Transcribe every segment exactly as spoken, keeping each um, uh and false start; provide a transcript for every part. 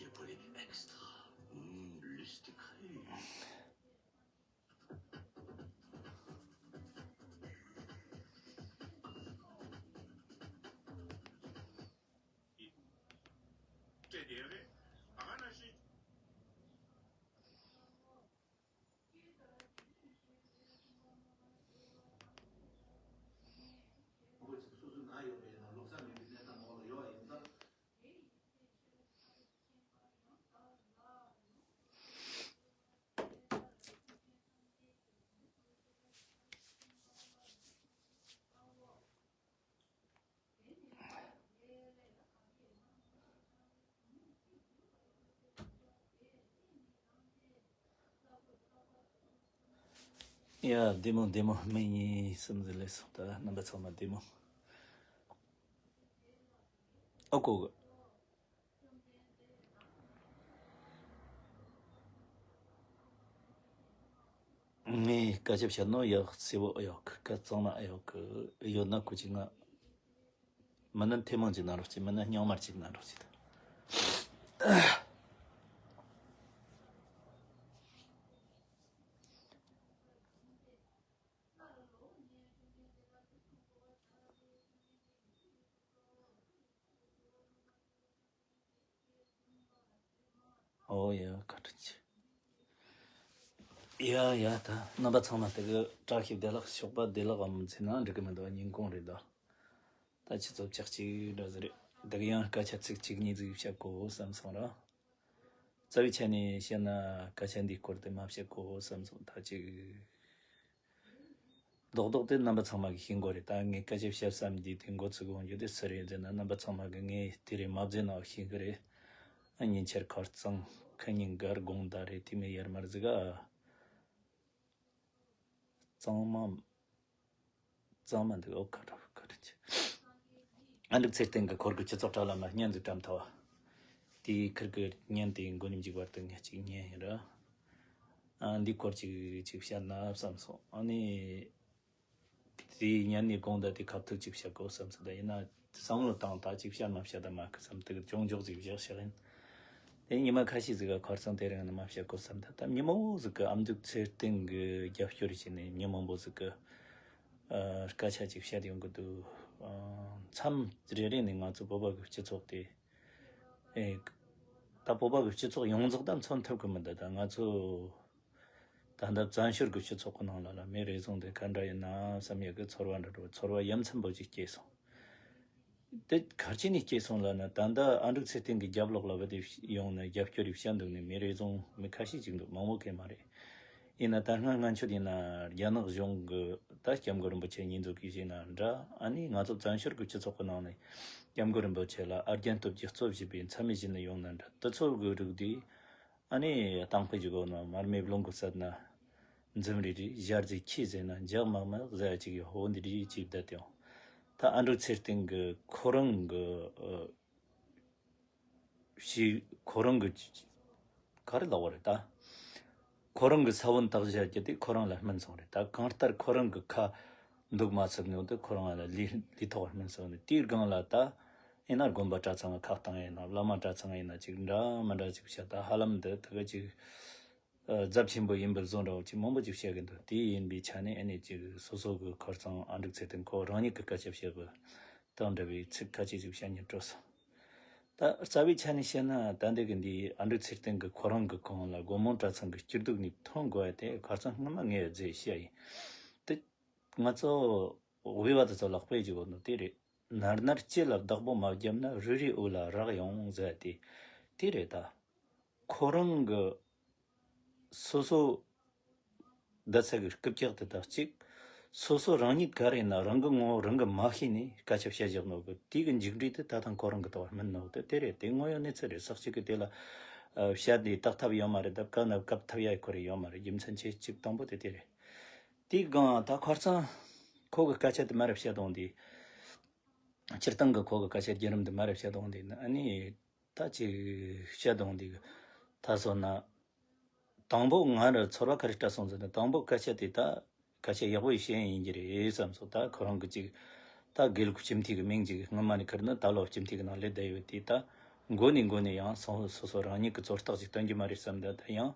Diabolique extra. Mm, lustig. ཡ། བདེ་མོ་བདེ་མོ། མི་གཉིས་གསུམ་ཟིག་སླེབས་སོང་། ད་རྣམ་པ་ཚང་མ་བདེ་མོ། ཨ་ཁུ། ངས་སྐད་ཆ་བཤད་ནོ་ཡག་གསལ་བོ་ཨེ་ཡོད་གི། སྐད་གཙང་མ་ཨེ་ཡོད་གི། ཡོད་ན་ཁུ་ཅིག་ང་། མིན་ན་ཐེངས་མང་ཅིག་གནང་རོགས་གྱིས། མིན་ན་རྙིང་མར་ཅིག་གནང་རོགས་གྱིས། ཨོ་ཡ། བཀའ་དྲིན་ཆེ། ཡ་ཡ། ད་རྣམ་པ་ཚང་མ་དེ་གི་བཀྲ་ཤིས་བདེ་ལེགས། ཞོགས་པ་བདེ་ལེགས་ཨམ་ཟེར་ན་འགྲིག་གི་མི་འདུག། ཉིན་གུང་རེད་ད། ད་ཆུ་ཚོད་ཆག་གཅིག་འདྲ་ཟིག་རེད། དེ་གི་ཡང་སྐད་ཆ་ཚིག་གཅིག་གཉིས་ཟིག་བཤད་དགོས་བསམ་སོང་ར། རྩ་བའི་ཆ་ནས་བཤད་ན་སྐད་ཆ་འདིའི་སྐོར་དེ་མ་བཤད་དགོས་བསམ་སོང་། ད་ཅིག་རྡོག་རྡོག་དེ་རྣམ་པ་ཚང་མ་གིས་ཤེས་དགོས་རེད། ད་ངས་སྐད་ཆ་བཤད་བསམ་རྒྱུ་དེ་འགོ་ཚུགས་ཡོང་རྒྱུ་དེ་སུ་རེད་ཟེར་ན། རྣམ་པ་ཚང་མ་གིས་ངས་དེ་རིང་མ་བརྫིས་ན་ཤེས་གི་རེད། ཨ། ཉིན་ཆར་ཁ་རྩང་ཁ་ཉིན་དགར་དགོང་ཟླ་རེད། དེ་མིན་ཡར་མར་ཟིག་ག་གཙང་མ་གཙང་མ་འདུག། ཨོ་ཁ་ར་ཁ་ར་ཆེ། ཨ། འབྲུག་ཚེ་བརྟན་གྱིས་ཁོར་གི་སྤྱི་ཚོགས་དྲ་ལམ་ལ་བརྙན་ཟིག་བཀྲམ་ཐལ་བ། དེའི་ཁུར་གི་བརྙན་དེ་མགོ་ནས་མཇུག་བར་དུ་ངས་ཅིག་ཉན་ཡིན་ར། ཨ། འདིའི་སྐོར་ཅིག་ཅིག་བཤད་ན་བསམ་སོང་། ཨ་ནི་དེའི་ཉན་ནས་དགོང་དག་དེ་ཁ་ཐུག་ཅིག་བཤད་དགོས་བསམ་སོང་། ད་ཡིན་ན་བསམ་བློ་བཏང་། ད་ཅིག་བཤད་མ་བཤད་ད་མ་གི་བསམ། དེ་གི་ཅུང་མགྱོགས་ཅིག་བཞག་བཤད་ཡིན། དེ་ཉི་མ་ཁ་ཤས་ཟིག་ག་ཁ་རྩང་དེ་རིང་ནི་མ་བཤད་དགོས་བསམ། ད་ད་མི་མང་པོ་ཟིག་གིས་ཨ། འབྲུག་ཚེ་བརྟན་གྱི་རྒྱབ་སྐྱོར་བྱས་ནས་མི་མང་པོ་ཟིག་གིས། ཨ། སྐད་ཆ་ཅིག་བཤད་ཡོང་གི་འདུག། ཨ། མཚམས་རེ་རེ་ནས་ང་ཚོ་བོད་པ་གི་སྤྱི་ཚོགས་དེ། ཨེ། ད་བོད་པ་གི་སྤྱི་ཚོགས་ཡོངས་རྫོགས་དང་མཚོན་ཐུབ་གི་མི་འདུག། ད་ང་ཚོ་ད་ལྟ་བཙན་བྱོལ་གི་སྤྱི་ཚོགས་གི་ནང་ལ་ལ་མི་རེ་ཟུང་དེ་ག་འདྲ་ཡིན་ན་བསམ་ཡག་གི་ཚོར་བ་འདྲ་འདྲ་བོ། ཚོར་བ་ཡ་མཚན་པོ་ཅིག་སྐྱེས་སོང་། དེ་ག་རེ་བྱས་ནས་སྐྱེས་སོང་ལབ་ན། ད་ལྟ་ཨ། འབྲུག་ཚེ་བརྟན་གྱི་རྒྱབ་ལོགས་ལ་བུད་དེ་ཡོང་ནས་རྒྱབ་སྐྱོར་རེ་བྱས་འདུག་ནི་མི་རེ་ཟུང་མི་ཁ་ཤས་ཅིག་འདུག། མང་པོ་གང་མ་རེད། ཡིན་ན་ད་སྔ་སྔ་ཆད་ཡིན་ན་རྒྱ་ནག་གཞུང་གི་ད་སྐྱབས་མགོན་རིན་པོ་ཆེ་ཉིད་འཛུགས་ཀྱི་བྱས་ན་འདྲ། ཨ་ནི་ང་ཚོ་བཙན་བྱོལ་གྱི་སྤྱི་ཚོགས་ཀྱི་ནང་ནས་སྐྱབས་མགོན་རིན་པོ་ཆེ་ལ་ཨར་རྒྱན་སྟོབས་ཀྱིས་གཙོ་བྱས་པའི་མཚམས་མེད་བཞིན་དུ་ཡོང་ན་འདྲ། དེ་ཚོ་གི་རིགས་དེ། ཨ་ནི་གཏམ་དཔེ་ཅིག་གོ་ན། མར་མེ་རླུང་གིས་བསད་ན་འཛུམ་རེ་རེ། ཞལ་ཟས་ཁྱི་ཟས་ན་འཇག་མག་མག་ཟེར་ཅིག་ཡོད། འོ་འདི་རེད་ཅེས་བསྡད་དེ་ཡོང་། ད་ཨ། འབྲུག་ཚེ་བརྟན་གྱིས་ཁོ་རང་གི། ཨ། ཞེས་ཁོ་རང་གི་ག་རེ་ལབ་པ་རེད་ད། ཁོ་རང་གི་ས་བོན་བཏབ་བཞག་རྒྱུ་དེ་ཁོ་རང་ལ་སྨིན་སོང་རེད། ད་གང་ལྟར་ཁོ་རང་གི་ཁ་འདུག་མ་ཚུགས་ནོ་དེ་ཁོ་རང་ལ་ལུས་ལུས་ཐོག་སྨིན་སོང་ནས། དེའི་སྒང་ལ་ད་ཡིན་ན་དགོན་པ་གྲྭ་ཚང་ཁག་བཏང་ཡིན་ན། བླ་མ་གྲྭ་ཚང་ཡིན་ན་ཅིག་འདྲ་མི་འདྲ་ཅིག་བཤད། ད་ཧ་ལམ་འདི་དེ་ག་ཅིག། ཨ། རྫབ་ཆེན་པོ་ཡིན་པར་བཟོ་འདྲ་བོ་ཅིག་མང་པོ་ཅིག་བཤད་གི་འདུག། དེ་ཡིན་པའི་ཆ་ནས་ཨ་ནི་ཅིག་སོ་སོ་གི་ཁ་རྩང་ཨ། འབྲུག་ཚེ་བརྟན་ཁོ་རང་ཉིད་ཀྱི་སྐད་ཆ་བཤད་པ་དང་འདྲ་བའི་ཚིག་ཁ་ཅིག་ཅིག་བཤད་སྙིང་བྲོ་སོང་། ད་རྩ་བའི་ཆ་ནས་བཤད་ན། ད་འདི་གི་འདི་ཨ། འབྲུག་ཚེ་བརྟན་གྱིས་ཁོ་རང་གི་གོང་ལ་སྒོ་མང་གྲྭ་ཚང་གི་སྐྱིད་སྡུག་ནས་ཐོན་དགོས་ཡ་དེ་ཁ་རྩང་སྔོན་མ་ངས་བརྗེད་བཤད་ཡིན། དེ་ང་ཚོ་འོས་པ་དེ་ཚོ་ལག་པས་ཅིག་འོ་ནོ་དེ་རེད། ནར་ནར་ལྕེ་ལ་བདག་པོ་མ་བརྒྱབ་ན། རུལ་རུལ་དབུགས་ལ་རག་ཡོང་ཟེར་དེ་དེ་རེད་ད། ཁོ་རང་གི་སོ་སོ་བསྡད་ས་གི་རྐུབ་བཀྱག་དེ་དག་ཅིག། སོ་སོ་རང་ཉིད་ག་རེ་ཡིན་ན་རང་གི་ངོ་བོ་རང་གིས་མ་ཤེས་ནས་སྐད་ཆ་བཤད་བཞག་ནོ་གི། དེ་གི་མཇུག་འབྲས་དེ་ད་ཐེངས་ཁོ་རང་གི་ཐོག་སྨིན་ནོ་དེ་དེ་རེད། དེ་དངོས་ཡོད་གནས་ཚུལ་རེད། ས་གཅིག་གི་དེ་ལ་ཨ། བཤད་དེ་བརྟག་ཐབས་ཡོད་མ་རེད། ད་བཀབ་ན་བཀབ་ཐབས་ཡ་ཁོ་རེ་ཡོད་མ་རེད། རྒྱུ་མཚན་ཆེ་གཅིག་དང་པོ་དེ་དེ་རེད། དེའི་སྒང་ད་ཁ་རྩང་ཁོ་གི་སྐད་ཆ་དེ་མར་བཤད་དང་དེ། སྤྱིར་བཏང་གི་ཁོ་གི་སྐད་ཆ་བརྒྱུད་རིམ་དེ་མར་བཤད་དང་དེ་ནི། ཨ་ནི་ད་ཅིག་བཤད་དང་དེ་གི་ད་སོང་ན། དང་པོ་ང་ར་ཚོར་བ་ག་རེ་སྤྲད་སོང་ཟེར་ན། དང་པོ་སྐད་ཆ་དེ་ད་སྐད་ཆ་ཡག་པོ་ཞིག་བཤད་ཡིན་གྱི་རེད་བསམ་སོང་། ད་ཁོ་རང་གི་ཅིག་ད་དགེ་ལུགས་སྤྱི་འཐུས་ཀྱི་མིང་ཅིག་སྔོན་མ་ནས་ཁུར་ནས་ད་ལོ་སྤྱི་འཐུས་ཀྱི་ནང་སླེབས་བསྡད་ཡོད་དེ། ད་ མགོ་ནས་མགོ་ནས་ཡང་སོ་སོ་སོ་རང་ཉིད་ཀྱི་ཚོད་ལྟ་ཞིག་སྟོན་རྒྱུ་མ་རེད་བསམ། ད་ད་ཡང་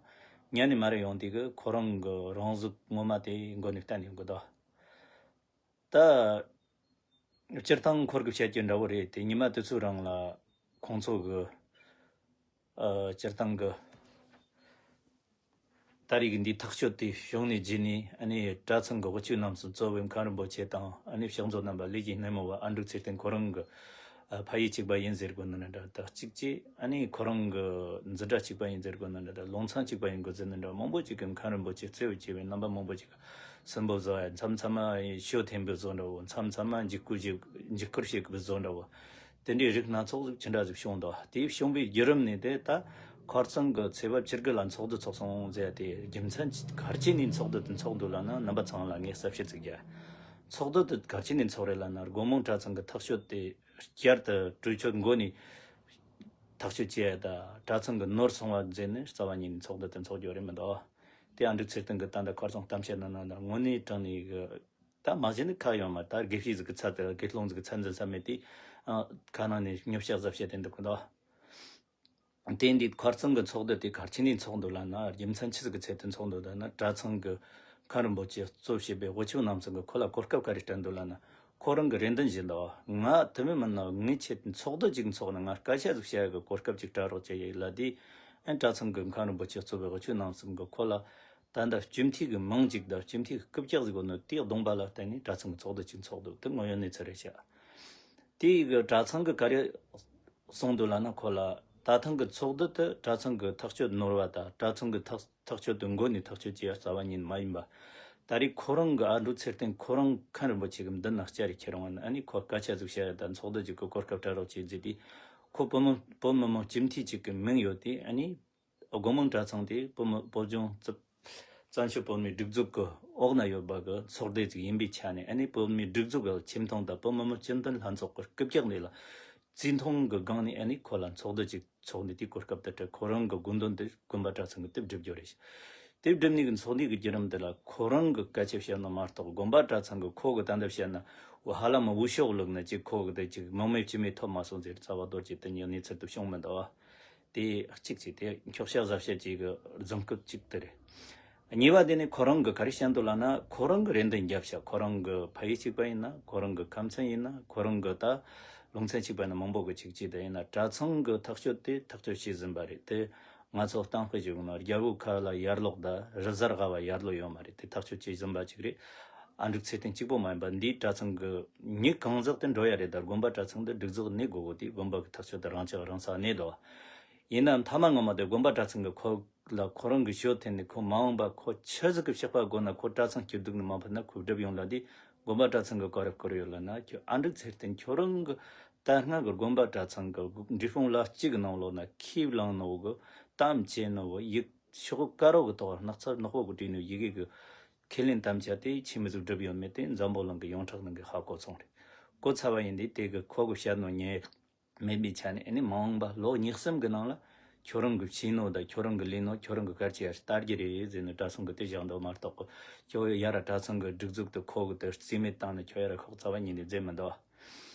ཉན་ནས་མ་རེད་ཡོང་དུས་ཀྱི་ཁོ་རང་གི་རང་གཟུགས་ངོ་མ་དེ་མགོ་ནས་བསྟན་ཡོང་གི་འདུག་ད་སྤྱིར་བཏང་འཁོར་གི་བཤད་རྒྱུ་འདྲ་བོ་རེད་དེ། ཉི་མ་དེ་ཚོའི་རིང་ལ་ཁོང་ཚོ་གི་ཨ་སྤྱིར་བཏང་གི་ད་རེས་ཀྱི་འདིའི་ཐག་གཅོད་དེ་བྱུང་ནས་རྗེས་ནས། ཨ་ནི་གྲྭ་ཚང་གི་དབུ་ཁྱུད་རྣམ་གསུམ་གཙོ་བོའི་མཁན་རིན་པོ་ཆེ་དང་། ཨ་ནི་ཕྱག་མཛོད་རྣམ་པ་ལས་ཀྱི་སྣེ་མོ་བ་ཨ་འབྲུག་ཚེ་བརྟན་ཁོ་རང་གི་ཨ་ཕ་ཡུལ་གཅིག་པ་ཡིན་ཟེར་དགོས་ན་འདྲ། ད་གཅིག་བྱས་ཨ་ནི་ཁོ་རང་གི་འཛིན་གྲྭ་གཅིག་པ་ཡིན་ཟེར་དགོས་ན་འདྲ། ད་ལུང་ཚན་གཅིག་པ་ཡིན་དགོས་ཟེར་ན་འདྲ། མང་པོ་ཅིག་གི་མཁན་རིན་པོ་ཆེ་གཙོ་བོ་བྱས་པའི་རྣམ་པ་མང་པོ་ཅིག་གི་སུན་པོ་བཟོ་ཡ། མཚམས་མཚམས་མ་ཞོ་འཐེན་པའི་བཟོ་འདྲ་བོ། མཚམས་མཚམས་མ་འཇིགས་སྐུལ་བྱེད་འཇིགས་སྐུལ་བྱེད་པའི་བཟོ་འདྲ་བོ། དེ་འདྲའི་རིགས་སྣ་ཚོགས་ཅི་འདྲ་ཟིག་བྱུང་འདུག་དེ་བྱུང་བའི་བརྒྱུད་རིམ་ནས་དེ་ད་ཁོར་ཚང་གི་ཚེས་པ་བཅུ་དགུ་ལ་ཚོགས་འདུ་ཚོགས་སོང་ཟེར་ཡ་དེ་རྒྱུ་མཚན་ག་རེ་བྱས་ནས་ཚོགས་འདུ་དེ་ཚོགས་འདུག་ལབ་ན། རྣམ་པ་ཚང་ལ་ངས་གསལ་བཤད་ཅིག་རྒྱག་ཚོགས་འདུ་དེ་ག་རེ་བྱས་ནས་ཚོགས་རེད་ལབ་ན། སྒོ་མང་གྲྭ་ཚང་གི་ཐག་གཅོད་དེ་བསྐྱར་དུ་གྲོས་ཆོད་འགོད་ནས་ཐག་གཅོད་བྱས་ཡ། ད་གྲྭ་ཚང་གི་ནོར་སོང་བ་བརྗེད་ནས་རྩ་བ་ཉིད་ནས་ཚོགས་འདུ་དེ་ཚོགས་རྒྱུ་རེད་མི་འདུག་དེ་ཨ་འབྲུག་ཚེ་བརྟན་གི་ད་ལྟ་ཁོར་ཚང་གཏམ་བཤད་ནང་ན་ད་དངོས་གནས་དྲང་གནས་གི་ད་མ་གཞི་ནས་ཁ་ཡོད་མ། ད་དགེ་བཤེས་ཟིག་གི་ཚད་དེ་དགེ་སློང་ཟིག་གི་ཚད་འཛིན་ས་མེད་དེ། ཨ་ཁ་ནང་ནས་ཉོབ་ཤག་ཟབ་བཤད་དེ་འདུག་གི་འདུག་དེ་འདི་ཁོར་ཚང་གི་ཚོགས་འདུ་དེ་ག་རེ་བྱས་ནས་ཚོགས་འདུག་ལབ་ན། རྒྱུ་མཚན་ཆི་ཟིག་གི་ཚད་དེ་ཚོགས་འདུག་ལབ་ན། གྲྭ་ཚང་གི་མཁན་རིན་པོ་ཆེ་གཙོ་བྱས་པའི་དབུ་ཁྱུད་རྣམ་གསུམ་གི་ཁོ་ལ་གོ་སྐབས་ག་རེ་སྤྲད་འདུག་ལབ་ན། ཁོ་རང་གི་རེ་འདུན་བཞིན་དུ་ང་དེ་མིན་མིན་ན་ངའི་ཆེད་དུ་ཚོགས་འདུ་ཅིག་འཚོགས་ན་ང་སྐད་ཆ་ཟིག་བཤད་ཡ་གི་གོ་སྐབས་ཅིག་སྤྲད་རོགས་བྱེད་ཡིན་ལབ་དུས། ཨན་གྲྭ་ཚང་གི་མཁན་རིན་པོ་ཆེ་གཙོ་བའི་དབུ་ཁྱུད་རྣམ་གསུམ་གི་ཁོ་ལ་ད་ལྟ་སྤྱི་འཐུས་ཀྱི་མིང་ཅིག་དང་སྤྱི་འཐུས་ཀྱི་རྐུབ་བཀྱག་ཟིག་ཡོད་ནོ་དེའི་གདོང་པ་ལ་བརྟེན་ནས་གྲྭ་ཚང་གི་ཚོགས་འདུ་ཅིག་འཚོགས་འདུག་དེ་དངོས་ཡོད་གནས་ཚུལ་རེད་ཤག་དེ་ཡི་གི་གྲྭ་ཚང་གི་ག་རེ་གསུངས་འདུག་ལབ་ན། ཁོ་ལ་ད་ཐེངས་ཀྱི་ཚོགས་འདུ་དེ་གྲྭ་ཚང་གི་ཐག་གཅོད་ནོར་བ་དང་། གྲྭ་ཚང་གི་ཐག་ཐག་གཅོད་དེ་མགོ་ནས་ཐག་གཅོད་བྱས་ཡ་རྩ་བ་ཉིད་མ་ཡིན་པ། ད་རེས་ཁོ་རང་གི་ཨ་འབྲུག་ཚེ་བརྟན་ཁོ་རང་མཁན་རིན་པོ་ཆེ་གི་མདུན་ན་བཅར་རེ་ཁྱེར་འོང་ན། ཨ་ནི་ཁོ་སྐད་ཆ་ཟིག་བཤད་ཡ་དང་ཚོགས་འདུ་ཅིག་གི་གོ་སྐབས་སྤྲད་རོགས་བྱེད་ཟེར་དུས། ཁོ་བོད་མི་བོད་མི་མང་སྤྱི་འཐུས་ཅིག་གི་མིང་ཡོད་དེ། ཨ་ནི་སྒོ་མང་གྲྭ་ཚང་དེ་བོད་མི་བོད་ལྗོངས་བཙན་བཙན་བྱོལ་བོད་མིའི་སྒྲིག་འཛུགས་ཀྱི་འོག་ན་ཡོད་པ་གི་ཚོགས་སྡེ་ཅིག་ཡིན་པའི་ཆ་ནས། ཨ་ནི་བོད་མིའི་སྒྲིག་འཛུགས་ཀྱི་ཆེ་མཐོང་དང་བོད་མི་མང་སྤྱི་འཐུས་ལྷན་ཚོགས་ཀྱི་རྐུབ་བཀྱག་འདི་ལ་བརྩི་མཐོང་གི་སྒང་ནས། ཨ་ནི་ཁོ་ལ་ཚོགས་འདུ་ཅིག་ཚོགས་ནས་དེའི་གོ་སྐབས་དེ་སྤྲད། ཁོ་རང་གི་དགོངས་དོན་དེ་དགོན་པ་གྲྭ་ཚང་གི་དེབ་སྒྲུབ་རྒྱུ་རེད། དེབ་སྒྲུབ་ནས་གི་ཚོགས་འདུའི་གི་བརྒྱུད་རིམ་དེ་ལ་ཁོ་རང་གི་སྐད་ཆ་བཤད་ནོ་མ་གཏོགས། དགོན་པ་གྲྭ་ཚང་གི་ཁོ་གི་ད་ལྟ་བཤད་ན་འོ་ཧ་ལམ་འུ་ཤོག་བླུགས་ན་ཅིག་ཁོ་གི་དེ་ཅིག་མང་མོས་ཅི་མོས་ཐོབ་མ་སོང་ཟེར་རྩ་བ་རྡོ་རྗེ་དེ་ཉིད་གནས་ཚུལ་དུ་བྱུང་མི་འདུག་དེ་གཅིག་བྱས་ཏེ་འཁྱོག་བཤད་གཟབ་བཤད་ཅིག་གི་རྫུན་རྐུབ་གཅིག་དེ་རེད། གཉིས་པ་དེ་ནི་ཁོ་རང་གི་ག་རེ་བཤད་འདུག་ལབ་ན། ཁོ་རང་གི་རེ་འདུན་བརྒྱབ་ཤག་ཁོ་རང་གི་ཕ་ཡུལ་གཅིག་པ་ཡིན་ན། ཁོ་རང་གི་ཁམས་ཚན་ཡིན་ན། ཁོ་རང་གི་ད་ལུང་ཚན་གཅིག་པ་ཡིན་ན། མང་པོ་གི་ཅིག་ཅིག་དེ་ཡིན་ན། གྲྭ་ཚང་གི་ཐག་གཅོད་དེ་ཐག་གཅོད་བྱས་ཟིན་པ་རེད། དེ་ང་ཚོ་གཏམ་དཔེ་ཞིག་ཡོང་ན། རྒྱལ་པོའི་ཁ་ལ་ཡར་ལོག་དང་རི་གཟར་ག་བ་ཡར་ལོག་ཡོད་མ་རེད། དེ་ཐག་གཅོད་བྱས་ཟིན་པ་ཅིག་རེད། ཨ་འབྲུག་ཚེ་བརྟན་གཅིག་པོ་མ་ཡིན་པ་འདིའི་གྲྭ་ཚང་གི་མི་གང་ཟག་དེ་འགྲོ་ཡ་རེད། ད་དགོན་པ་གྲྭ་ཚང་འདི་སྒྲིག་འཛུགས་གནས་དགོས་གོ་དེ་དགོན་པ་གི་ཐག་གཅོད་དེ་རང་ཅག་རང་ས་གནས་དོ། ཡིན་ནའང་མཐའ་མ་སྔ་མ་དེ་དགོན་པ་གྲྭ་ཚང་གི་ཁོ་ལ་ཁོ་རང་གི་ཞོ་འཐེན་ནས། ཁོ་མ་འོངས་པ་ཁོ་ཆི་ཟིག་གི་ཕྱག་དཔེ་དགོས་ན། ཁོ་གྲྭ་ཚང་སྐྱིད་སྡུག་ནས་མ་ཕུད་ན་ཁོ་སྒྲུབ་ཡོང་ལ་དེ་དགོན་པ་གྲྭ་ཚང་གི་གོ་རེ་བསྐུར་ཡོད་ལ་ན། ཁྱོད་ཨ་འབྲུག་ཚེ་བརྟན་ཁྱོད་རང་གི་ད་སྔ་གི་དགོན་པ་གྲྭ་ཚང་གི་འབྲས་སྤུངས་ལ་གཅིག་གི་ནང་ལོགས་ན་ཁས་བླངས་ནོ་གི་གཏམ་བྱས་ནོ་གི་ཡིག་ཤོག་དཀར་རོ་གི་ཐོག་སྣག་ཚ་ནག་པོ་གི་བྲིས་ནོ་ཡི་གེ་གི་ཁས་ལེན་དམ་བཅའ་དེ་ཁྱེད་མི་ཟིག་སྒྲུབ་ཡོད་མེད་དེ་འཛམ་བུ་གླིང་གི་ཡོངས་གྲགས་ནང་གི་ཧ་གོ་སོང་རེད། གོ་ཚར་བ་ཡིན་དུས་དེ་གི་ཁོ་གི་བཤད་ནོ་ཉན་མེད་པའི་ཆ་ནས། ཨ་ནི་མ་འོངས་པ་ལོ་ཉི་ཤུ་གསུམ་གི་ནང་ལ་ཁྱོད་རང་གི་བྱས་ནོ་དང་ཁྱོད་རང་གི་ལས་ནོ་ཁྱོད་རང་གི་སྐར་ཆ་ཡར་ལྟ་རྒྱུ་རེད་ཟེར་ནས་གྲྭ་ཚང་གི་དེ་བཞག་འདུག་མ་གཏོགས། ཁྱོད་ཡར་གྲྭ་ཚང་གི་སྒྲིག་འཛུགས་དེ་ཁོ་གི་དེ་རྩིས་མེད་བཏང་ནས་ཁྱོད་ཡར་ཤོག་རྩ་བ་ཉིད་ནས་མཛད་མི་འདུག་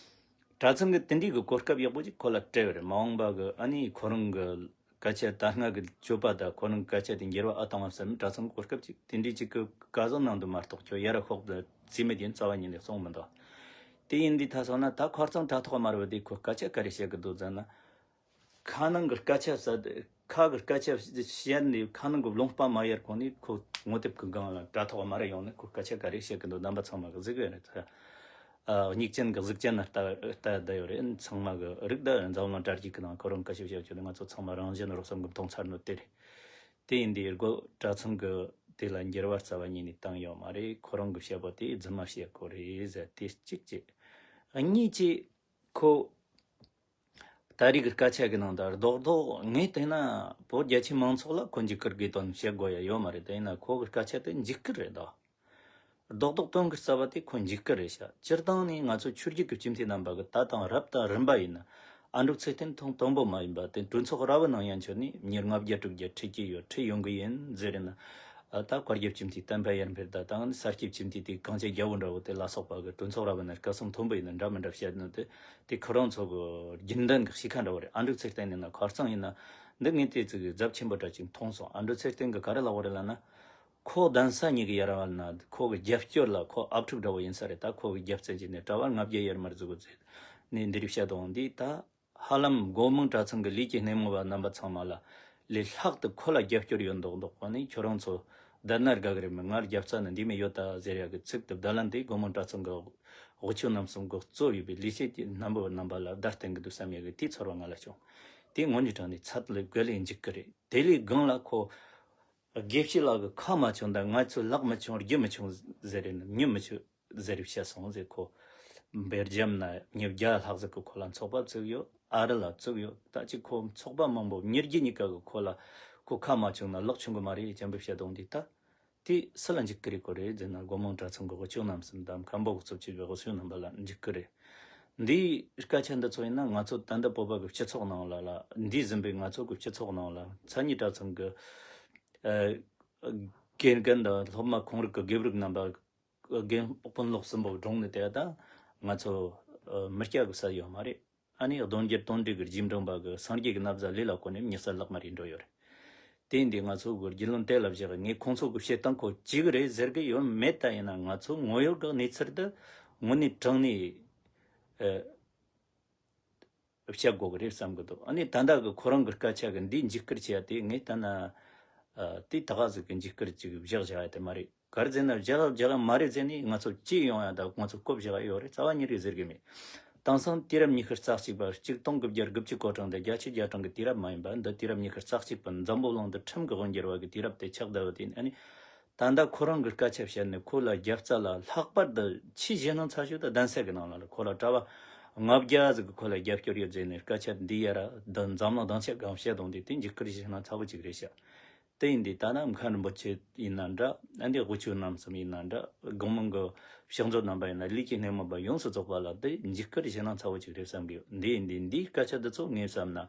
གྲྭ་ཚང་གི་དེ་འདྲའི་གི་གོ་སྐབས་ཡག་པོ་ཅིག་ཁོ་ལ་སྤྲད་པ་རེད། མ་འོངས་པ་གི་ཨ་ནི་ཁོ་རང་གི་སྐད་ཆ་ད་སྔ་གི་སྤྱོད་པ་དང་ཁོ་རང་གི་སྐད་ཆ་དེ་འགྱུར་བ་ཨ་བཏང་བ་བསམ། གྲྭ་ཚང་གི་གོ་སྐབས་ཅིག་དེ་འདྲའི་ཅིག་གི་བཀའ་བཟང་གནང་འདུག་མ་གཏོགས། ཁྱོད་ཡར་ཤོག་དེ་རྩིས་མེད་ཡིན་རྩ་བ་ཉིད་ནས་གསུངས་མི་འདུག་དེ་ཡིན་དུས་ད་སོང་ན་ད་ཁོར་ཚང་དྲ་ཐོག་དམར་བ་དེ་ཁོ་སྐད་ཆ་ག་རེ་བཤད་གི་འདུག་ཟེར་ན། ཁ་ནང་གི་སྐད་ཆ་ཟ་ཁ་གི་སྐད་ཆ་བཤད་ནས་ཁ་ནང་གི་ལུང་པ་མ་ཡར་གོང་ནས་ཁོ་ངོ་དེབ་གི་སྒང་ལ་དྲ་ཐོག་དམར་ཡོང་ནས་ཁོ་སྐད་ཆ་ག་རེ་བཤད་གི་འདུག་རྣམ་པ་ཚང་མ་གི་གཟིགས་ཡོད་རེད། ཨ་སྙིགས་ཅན་གྱི་གཟུགས་ཅན་ལ་ལྟ་ལྟ་བསྡད་ཡོད་རེད། ཚང་མ་གི་རིགས་ད་འཛམ་གླིང་དྲ་རྒྱའི་གི་ནང་ཁོ་རང་སྐད་ཆ་བཤད་རྒྱུ་ནི་ང་ཚོ་ཚང་མ་རང་བཞིན་རོགས་བསམ་གི་མཐོང་ཚར་ནོ་དེ་རེད། དེ་ཡིན་དུས་སྒོ་གྲྭ་ཚང་གི་དེ་ལ་འགྱུར་བ་རྩ་བ་ཉིད་ནས་བཏང་ཡོད་མ་རེད། ཁོ་རང་གི་བཤད་པ་དེ་རྫུན་མ་བཤད་གོ་རེད་ཟེར། དེ་གཅིག་བྱས། གཉིས་བྱས། ཁོ་ད་རེས་ཀྱི་སྐད་ཆ་གི་ནང་ད་རྡོག་རྡོག་ངས་བལྟས་ན་བོད་རྒྱ་ཆེ་མང་ཚོགས་ལ་ཁོ་འཇིགས་སྐུལ་དགོས་དོན་བཤད་དགོས་ཡ་ཡོད་མ་རེད། དེ་ཡིན་ན་ཁོ་གི་སྐད་ཆ་དེ་འཇིགས་སྐུལ་རེད་ད། རྡོག་རྡོག་སྟོན་གི་རྩ་བ་དེ་ཁོ་འཇིགས་སྐུལ་རེད་ཤག་སྤྱིར་བཏང་ནས་ང་ཚོ་ཆོས་བརྒྱུད་ཀྱི་སྤྱི་འཐུས་རྣམ་པ་གི་ད་དང་རབ་དང་རིམ་པ་ཡིན་ན། ཨ་འབྲུག་ཚེ་བརྟན་ཐེངས་དང་པོ་མ་ཡིན་པ་དེ་གྲོས་ཚོགས་ར་བའི་ནང་ཡན་ཆོད་ནས་མྱི་ལྔ་བརྒྱ་དྲུག་བརྒྱ་ཁྲིད་ཀྱི་ཡོད། ཁྲིད་ཡོང་གི་ཡིན་ཟེར་ན། ཨ། ད་བཀའ་བརྒྱད་པ་བཅོམ་ལྡན་བསྟན་པའི་ཡར་འཕེལ་དང་། ད་ས་སྐྱ་བཅོམ་ལྡན་དེ་གངས་ཅན་རྒྱལ་པོ་འདྲ་བོ་དེ་ལ་སོགས་པ་གི་གྲོས་ཚོགས་ར་བ་ན་སྐལ་བཟང་མཐོན་པོ་ཡིན་ན་འདྲ་མི་འདྲ་བཤད་ནི་དེ། དེ་ཁོ་རང་ཚོ་གི་རྒྱུན་ལྡན་གི་གཤིས་ཀ་འདྲ་བོ་རེད། ཨ་འབྲུག་ཚེ་བརྟན་ཡིན་ན། ཁ་རྩང་ཡིན་ན། འདི་ངས་དེ་ཚོ་གི་ཚབས་ཆེན་པོ་འདྲ་ཅིག་མཐོང་སོང་། ཨ་འབྲུག་ཚེ་བརྟན་གི་ག་རེ་ལབ་པ་རེད་ལབ་ན། ཁོ་གདན་ས་གཉིས་ཀྱི་ཡར་བ་ན་ཁོ་གི་རྒྱབ་སྐྱོར་ལ་ཁོ་ཨབ་ཕྲུག་འདྲ་བོ་ཡིན་ས་རེད། ད་ཁོ་གི་རྒྱབ་རྩ་བྱས་ནས་གྲྭ་པ་ལྔ་བརྒྱ་ཡར་མར་འཛུལ་དགོས་ཟེར་ནས་འདི་རིགས་བཤད་དོང་འདི། ད་ཧ་ལམ་སྒོ་མང་གྲྭ་ཚང་གི་ལས་ཀྱི་སྣེ་མོ་བ་རྣམ་པ་ཚང་མ་ལ་ལས་ལྷག་ཏུ་ཁོ་ལ་རྒྱབ་སྐྱོར་ཡོད་མདོག་མདོག་གོ་ནས། ཁྱོད་རང་ཚོ་བསྡད་ན་དགའ་གི་རེད་མོད། ང་རྒྱབ་རྩ་ནི་འདི་མོ་ཡོད་ད་ཟེར་ཡག་གི་ཚིག་དེ་བརྡ་ལན་དེ་སྒོ་མང་གྲྭ་ཚང་གི་དབུ་ཆོས་རྣམ་གསུམ་གི་གཙོ་ཡིན་པའི་ལས་བྱེད་ཀྱི་རྣམ་པ་རྣམ་པ་ལ་བརྡ་བསྟན་གི་འདུག་བསམ་ཡག་གི་དེའི་ཚོར་བ་ང་ལ་བྱུང་། དེ་དངོས་གནས་དྲང་ནས་ཚད་ལས་བརྒལ་ལས་འཇིགས་གི་རེད། དེ་ལས་སྒང་ལ་ཁོ། དགེ་བཤེས་ལགས་ཀྱིས་ཁ་མ་བྱུང་དང་། ང་ཚོས་ལག་མི་ཆུང་། རྒྱུ་མི་ཆུང་ཟེར་རེད་ན། མྱི་མི་ཆུང་ཟེར་རེད་བཤད་སོང་ཟེར། ཁོ་སྦེལ་ཇམ་ན་མྱི་བརྒྱ་ལྷག་ཟིག་གིས་ཁོ་ལ་ཚོགས་པ་བཙུགས་ཡོད། ཨ་རི་ལ་བཙུགས་ཡོད། ད་ཅིག་ཁོ་ཚོགས་པ་མང་པོ་མྱི་བརྒྱ་གཉིས་ཀ་གིས་ཁོ་ལ་ཁོ་ཁ་མ་བྱུང་ན་ལག་ཆུང་གི་མ་རེད་ཅན་པོ་བཤད་དོང་འདི། ད་དེ་སུ་ལ་འཇིགས་ཀྱི་རེད་གོ་རེད་ཟེར་ན། སྒོ་མང་གྲྭ་ཚང་གི་དབུ་ཆོས་རྣམ་གསུམ་དང་། མཁན་པོ་གི་གཙོ་བྱས་པའི་དབུ་ཆོས་རྣམ་པ་ལ་འཇིགས་ཀྱི་རེད། འདིའི་སྐད་ཆ་འདི་ཚོ་ཡིན་ན་ང་ཚོ་ད་ལྟ་བོད་པ་གི་སྤྱི་ཚོགས་ནང་ལ་ལ། འདས་ཟིན་པའི་ང་ཚོ་གི་སྤྱི་ཚོགས་ནང་ལ་མཚན་ཉིད་གྲྭ་ཚང་གི་ཨ་དགེ་རྒན་དང་སློབ་མ་ཁོང་རིགས་ཀྱི་དགེ་ཕྲུག་རྣམ་པ། དགེ་སྤུན་སློབ་གསུམ་པོ་བགྲངས་ནས་བལྟས་ད་ང་ཚོ་ཨ་མི་སྐྱ་གི་ས་ཡོད་མ་རེད། ཨ་ནི་གདོང་རྒྱུད་དོན་འགྲིག་གི་རྗེས་འབྲང་པ་གི་སངས་རྒྱས་ཀྱི་བསླབ་བྱ་ལས་ལ་གོ་ནས་མྱི་ས་ལག་མ་རེད་འགྲོ་ཡོད་རེད། དེ་འདི་ང་ཚོ་གི་རྒྱུས་ལོན་དེ་ལ་བཞག་ངས་ཁོང་ཚོ་གི་བཤད་སྟངས་ཁོ་གཅིག་རེད་ཟེར་གི་ཡོད་མེད། ད་ཡིན་ན་ང་ཚོ་དངོས་ཡོད་གི་གནས་ཚུལ་འདི་དངོས་གནས་དྲང་གནས་ཨ་བཤད་དགོས་གི་རེད་བསམ་གི་འདུག་ཨ་ནི་ད་ལྟ་གི་ཁོ་རང་གི་སྐད་ཆ་གི་འདི་འཇིགས་སྐུལ་བྱས་ཏེ་ངས་ལྟ་ན། ཨ་དེ་ད་ག་ཟིག་གི་འཇིགས་སྐུལ་ཅིག་བཞག་བཞག་ཡ་དེ་མ་རེད། ག་རེ་ཟེར་ན་བཞག་བཞག་མ་རེད་ཟེར་ནས་ང་ཚོ་ཅི་ཡོང་ཡ་ད་ང་ཚོ་བཀོད་བཞག་ཡ་ཡོད་རེད། རྩ་བ་ཉིད་རེད་ཟེར་གི་མེད། དེང་སང་དུས་རབས་ཉི་ཤུ་རྩ་གཅིག་པ། ཆིག་སྟོང་དགུ་བརྒྱ་དགུ་བཅུ་གོ་གྲངས་དང་བརྒྱད་ཅུ་གྱ་གྲངས་ཀྱི་དུས་རབས་མ་ཡིན་པ་འདི། དུས་རབས་ཉི་ཤུ་རྩ་གཅིག་པ་འཛམ་བུ་གླིང་འདི་ཁྲིམས་ཀྱི་དབང་སྒྱུར་བ་གི་དུས་རབས་དེ་ཆགས་བསྡད་པ་དེ། ཨ་ནི་ད་ལྟ་ཁོ་རང་གི་སྐད་ཆ་བཤད་ནས་ཁོ་ལ་རྒྱབ་རྩ་ལ་ལྷག་པར་དུ་ཆེས་ཞེད་སྣང་ཚ་ཤོས་དེ་གདན་ས་གི་ནང་ལ་ཁོ་ལ་གྲྭ་པ་ལྔ་བརྒྱ་ཟིག་གིས་ཁོ་ལ་རྒྱབ་སྐྱོར་ཡོད་ཟེར་ནས་སྐད་ཆ་འདི་ཡ་ར་འདི་འཛམ་གླིང་སྡིངས་ཆ་སྒང་བཤད་དོང་འདི། དེ་འཇིགས་སྐུལ་ཞེད་སྣང་ཚ་བོ་ཅིག་རེད་ཤག་དེ་ཡིན་དུས་ད་ནི་མཁན་རིན་པོ་ཆེ་ཡིན་ན་འདྲ། ཨ་འདི་དབུ་ཆོས་རྣམ་གསུམ་ཡིན་ན་འདྲ། སྒང་མང་གི་ཕྱག་མཛོད་རྣམ་པ་ཡིན་ན། ལས་ཀྱི་སྣེ་མོ་བ་ཡོངས་སུ་རྫོགས་པ་ལ་དེ་འཇིགས་སྐུལ་ཞེད་སྣང་ཚ་བོ་ཅིག་རེད་བསམ་གི་ཡོད། འདི་ཡིན་དུས་འདིའི་སྐད་ཆ་འདི་ཚོ་ངས་བསམ་ན་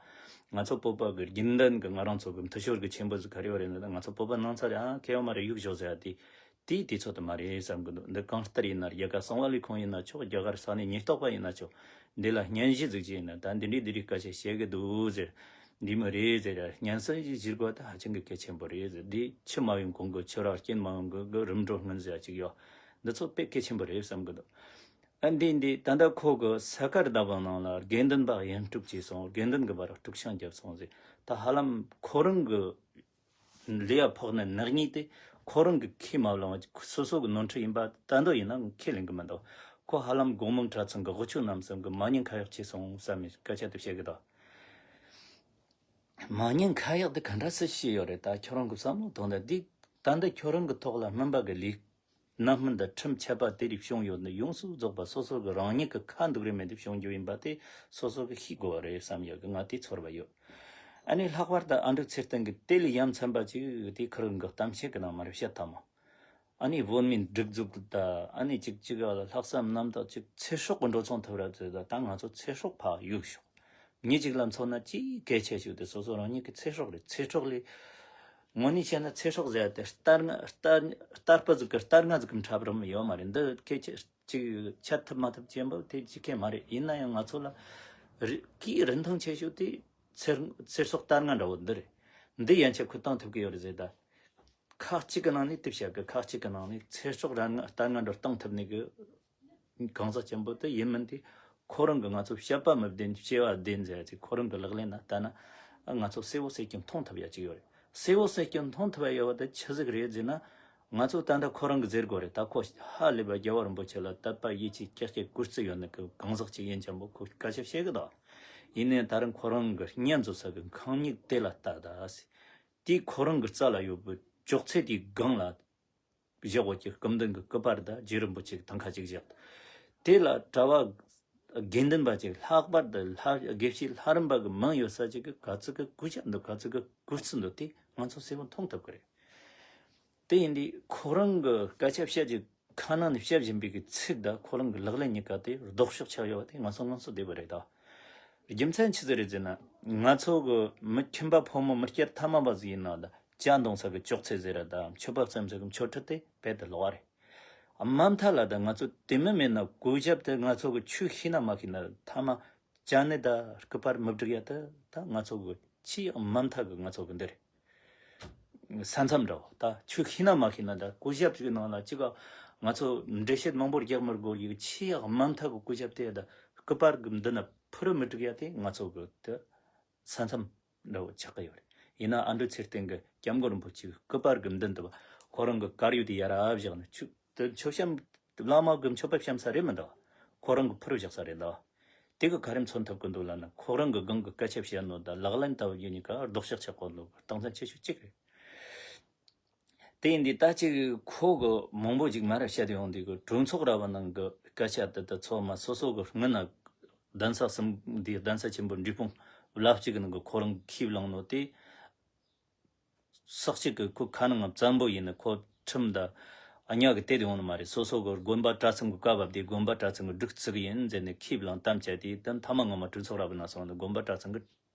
ང་ཚོ་བོད་པ་གི་རྒྱུན་ལྡན་གི་ང་རང་ཚོ་གི་འཐུས་ཤོར་གི་ཆེན་པོ་ཟིག་ག་རེ་ཡོད་རེད་ན། ད་ང་ཚོ་བོད་པ་ནང་ཚ་རེད། ཨ་མཁས་པ་མ་རེད་གཡུག་ཞོག་ཟེར་ཡ་དེ། དེའི་དུས་ཚོད་དུ་མ་རེད་བསམ་གི་འདུག་འདི་གང་ལྟར་ཡིན་ན། རྒྱ་གར་གསང་བ་ལས་ཁུངས་ཡིན་ན་ཆོག་རྒྱ་གར་ས་གནས་ཉེན་རྟོག་པ་ཡིན་ན་ཆོག་འདི་ལ་སྙན་ཞུ་ཟིག་བྱས་ན། ད་འདི་འདྲའི་འདི་འདྲའི་སྐད་ཆ་བཤད་གི་འདུག་ཟེར། འདི་མོ་རེད་ཟེར་ཡ་སྙན་སེང་ཞིག་ཞུ་དགོས། ད་ཧ་ཅང་གི་གལ་ཆེན་པོ་རེད་ཟེར། འདི་ཆུ་མ་ཡོང་གོང་གི་ཆུ་རགས་རྐྱེན་མ་ཡོང་གོང་གི་རིམ་གྲོ་སྔོན་ཟེར་ཡ་ཅིག་ཡོད། འདི་ཚོ་དཔེ་གལ་ཆེན་པོ་རེད་བསམ་གི་འདུག་ཨ་འདི་འདི་ད་ལྟ་ཁོ་གི་ས་གར་ཟླ་བ་ནང་ལ་དགེ་འདུན་པ་གཡང་སྒྲུབ་བྱས་སོང་། དགེ་འདུན་གི་བར་དཀྲུག་ཤིང་བརྒྱབ་སོང་ཟེར། ད་ཧ་ལམ་ཁོ་རང་གི་ལས་ཡ་ཕོག་ནི་ནག་ཉེས་དེ་ཁོ་རང་གི་ཁས་མ་བླངས་བ། སོ་སོ་གི་ནོར་འཁྲུལ་ཡིན་པ་ད་འདོད་ཡིན་ན་ཁས་ལེན་གི་མི་འདུག་ཁོ་ཧ་ལམ་དགོང་མོ་གྲྭ་ཚང་གི་དབུ་ཆོས་རྣམ་གསུམ་གི་མ་ཉེས་ཁ་གཡོག་བྱས་སོང་བསམ་ནས་སྐད་ཆ་དེ་བཤད་གི་འདུག་མ་ཉེས་ཁ་གཡོག་དེ་ག་འདྲ་སེ་བྱས་ཡོད་རེད། ད་ཁྱོད་རང་གི་བསམ་བློ་ཐོངས་ད། འདི་ད་འདི་ཁྱོད་རང་གི་ཐོག་ལ་སྨན་པ་གི་ལས་རྣམ་སྨིན་དང་ཁྲིམས་ཆད་པ་དེ་རིགས་བྱུང་ཡོད་ན། ཡོངས་སུ་རྫོགས་པ་སོ་སོ་གི་རང་ཉིད་ཀྱི་ཁ་འདུག་རེ་མེད་དེ་བྱུང་རྒྱུ་ཡིན་པ་དེ་སོ་སོ་གི་ཤེས་དགོས་པ་རེད་བསམ་ཡོད་གི། ང་དེ་ཚོར་བ་ཡོད། ཨ་ནི་ལྷག་པར་དུ་ཨ་འབྲུག་ཚེ་བརྟན་གི་དེ་ལས་ཡ་མཚན་པ་ཅིག་དེ་ཁོ་རང་གི་གཏམ་བཤད་གི་ནང་མར་བཤད་ཐལ་མོ། ཨ་ནི་བོད་མིའི་སྒྲིག་འཛུགས་དང་། ཨ་ནི་ཅིག་ཅིག་ལ་ལྷག་བསམ་རྣམ་དག་ཅིག་ཚེ་སྲོག་གི་འགྲོ་སོང་ཐོབ་ར་ཟེར། ད་ད་ང་ཚོ་ཚེ་སྲོག་ཕར་གཡུག་ཞོག་མྱི་གཅིག་ལ་མཚོན་ན་ཅིག་གལ་ཆེ་ཤོས་དེ་སོ་སོ་རང་ཉིད་ཀྱི་ཚེ་སྲོག་རེད། ཚེ་སྲོག་ལས་དངོས་གནས་བཤད་ན་ཚེ་སྲོག་ཟེར་ཡ་དེ་རྟ་རྔ་རྟ་རྟ་སྤུ་ཟིག་གི་རྟ་རྔ་ཟིག་གི་འཁྲབ་རམ་ཡོད་མ་རེད། འདི་སྐད་ཆ་ཅིག་འཆད་ཐུབ་མ་ཐུབ་ཅན་པོ་དེ་ཅིག་གི་མ་རེད། ཡིན་ན་ཡང་ང་ཚོ་ལ་རི་གི་རིན་ཐང་ཆེ་ཤོས་དེ་ཚེ་ཚེ་སྲོག་རྟ་རྔ་འདྲ་བོ་འདི་རེད། འདི་ཡན་ཆད་ཁུར་བཏང་ཐུབ་ཀྱི་ཡོད་རེད་ཟེར། ད་ཁག་གཅིག་གི་ནང་ནས་དེ་བཤད་གི། ཁག་གཅིག་གི་ནང་ནས་ཚེ་སྲོག་ར་རྔ་རྟ་རྔ་འདྲ་བཏང་ཐུབ་ནི་གི་གང་ཟག་ཆེན་པོ་དེ་ཡིན་མིན་དེ་ཁོ་རང་གི། ང་ཚོ་བཤད་པ་མི་བདེན་བྱས་པ་བདེན་ཟེར་ཚེ་ཁོ་རང་གི་ལག་ལེན་ན་ལྟ་ན་ང་ཚོ་གསལ་བོ་གསལ་རྐྱང་མཐོང་ཐུབ་ཡ་ཅིག་ཡོད་རེད། གསལ་བོ་གསལ་རྐྱང་མཐོང་ཐུབ་ཡ་ཡོད་པ་དེ་ཆི་ཟིག་རེད་ཟེར་ན། ང་ཚོ་ད་ལྟ་ཁོ་རང་གི་ཟེར་དགོས་རེད། ད་ཁོ་ཧ་ལས་པ་རྒྱལ་བ་རིན་པོ་ཆེ་ལ་དད་པ་ཡིད་ཆེས་ཀྱག་ཀྱག་གུས་བརྩི་ཡོད་ནི་གི་གང་ཟག་ཅིག་ཡིན་ཙང་པོ་ཁོ་སྐད་ཆ་བཤད་གི་འདུག་ཡིན་ནའི་ད་རུང་ཁོ་རང་གི་སྙན་བཟོ་ས་གི་ཁང་མིག་དེ་ལ་ལྟ་ད་ཟེར། དེའི་ཁོ་རང་གི་རྩ་ལ་ཡོད་པའི་ཅོག་ཙེ་དེའི་སྒང་ལ་བཞག་འོ་ཀྱི་སྐུ་མདུན་གྱི་སྐུ་པར་དང་རྗེ་རིན་པོ་ཆེ་གི་ཐང་ཁ་ཅིག་བཞག་དེ་ལ་གྲྭ་པ་དགེ་འདུན་པ་ཅིག་ལྷག་པར་དུ་ལྷ་དགེ་བཤེས་ལྷ་རམས་པ་གི་མིང་ཡོད་ས་ཅིག་གི་ག་ཚོད་ཀྱི་གུས་ཞབས་འདུག་ག་ཚོད་ཀྱི་གུས་བརྩི་འདུག་དེ་ང་ཚོ་གསལ་པོ་མཐོང་ཐུབ་ཀྱི་རེད། དེ་ཡིན་དུས་ཁོ་རང་གི་སྐད་ཆ་བཤད་ཀྱི་ཁ་ནང་ནས་བཤད་བཞིན་པའི་གི་ཚིག་དང་ཁོ་རང་གི་ལག་ལེན་གཉིས་ཀ་དེ་ལྡོག་ཕྱོགས་ཆགས་ཡོད་པ་དེ་ང་ཚོ་མངོན་གསལ་དོད་པོ་རེད་ད། རྒྱུ་མཚན་ཆི་ཟིག་རེད་ཟེར་ན། ང་ཚོ་གི་མི་ཁྱིམ་པ་ཕོ་མོ་མི་སྐྱ་ཐ་མལ་པ་ཟིག་ཡིན་ན་ད་ ཇ་འཐུང་ས་གི་ཅོག་ཙེ་ཟེར་ར་དང་མཆོད་པ་བརྩམ་ས་གི་མཆོད་ཁྲི་དེ་རྦད་དེ་ལོགས་རེད། མ་མཐའ་ལ་ད་ང་ཚོ་དེ་མིན་མེད་ན་གོ་ཞབས་དེ་ང་ཚོ་གི་ཆོས་ཤེས་ན་མ་ཤེས་ན་མཐའ་མ་ཅ་ནེ་ད་སྐུ་པར་མི་སྒྲིག་ཡ་དེ་ད་ང་ཚོ་གི་ཆེས་མ་མཐའ་གི་ང་ཚོ་གི་འདི་རེད། ས་མཚམས་འདྲ་བོ་ད་ཆོས་ཤེས་ན་མ་ཤེས་ན་ད་གོ་ཞབས་ཅིག་གི་ནང་ལ་ཅིག་ག་ང་ཚོ་འགྲེལ་བཤད་མང་པོ་རྒྱག་མི་དགོས་ཡི་ཆེས་མ་མཐའ་གི་གོ་ཞབས་དེ་ད་སྐུ་པར་གི་མདུན་ན་ཕུ་རུ་མི་སྒྲིག་ཡ་དེ་ང་ཚོ་གི་དེ་ས་མཚམས་འདྲ་བོ་ཆགས་ཀྱི་ཡོད་རེད། ཡིན་ན་ཨ་འབྲུག་ཚེ་བརྟན་གི་སྐྱབས་མགོན་རིན་པོ་ཆེའི་སྐུ་པར་གི་མདུན་དུ་ཁོ་རང་གི་དཀར་ཡོལ་དེ་ཡར་བཞག་ནས་ཆུ་དེ་མཆོད་བཤམས་བླ་མ་གི་མཆོད་པ་བཤམས་ས་རེད་མི་འདུག་ཁོ་རང་གི་ཕུ་རུ་བཞག་ས་རེད་འདུག་དེ་གི་ག་རེ་མཚོན་ཐུབ་ཀྱི་འདུག་ལབ་ན་ཁོ་རང་གི་སྒང་གི་སྐད་ཆ་བཤད་ནོ་དང་ལག་ལེན་བསྟར་བ་གཉིས་ཀ་ལྡོག་ཕྱོགས་ཆགས་གོ་འདུག་རྟགས་མཚན་ཆེ་ཤོས་གཅིག་རེད། དེ་ཡིན་དུས་ད་ཅིག་ཁོ་གི་མང་པོ་ཅིག་མ་ར་བཤད་དེ་ཡོང་དུས་གི་གྲོས་ཚོགས་ར་བ་ནང་གི་སྐད་ཆ་དེ་དག་ཚང་མ་སོ་སོ་གི་སྔུན་ན་གདན་ས་གསུམ་འདི་གདན་ས་ཆེན་པོ་འབྲས་སྤུངས་བླ་སྤྱི་གི་ནང་གི་ཁོ་རང་ཁས་བླངས་ནོ་དེ་ས་གཅིག་གི་ཁོ་ཁ་ནང་བཙན་པོ་ཡིན་ནི་ཁོ་ཁྲིམས་དང་གཉའ་གི་དེ་དེ་ཡོང་ནི་མ་རེད། སོ་སོ་གི་དགོན་པ་གྲྭ་ཚང་གི་བཀའ་བབས་དེ་དགོན་པ་གྲྭ་ཚང་གི་སྒྲིག་ཚུགས་ཡིན་ཟེར་ནས་ཁས་བླངས་གཏམ་བཅད་དེ་དེ་མཐའ་མ་ངོ་མ་གྲོས་ཚོགས་ར་བ་ནང་སོང་ནི་དགོན་པ་གྲྭ་ཚང་གི་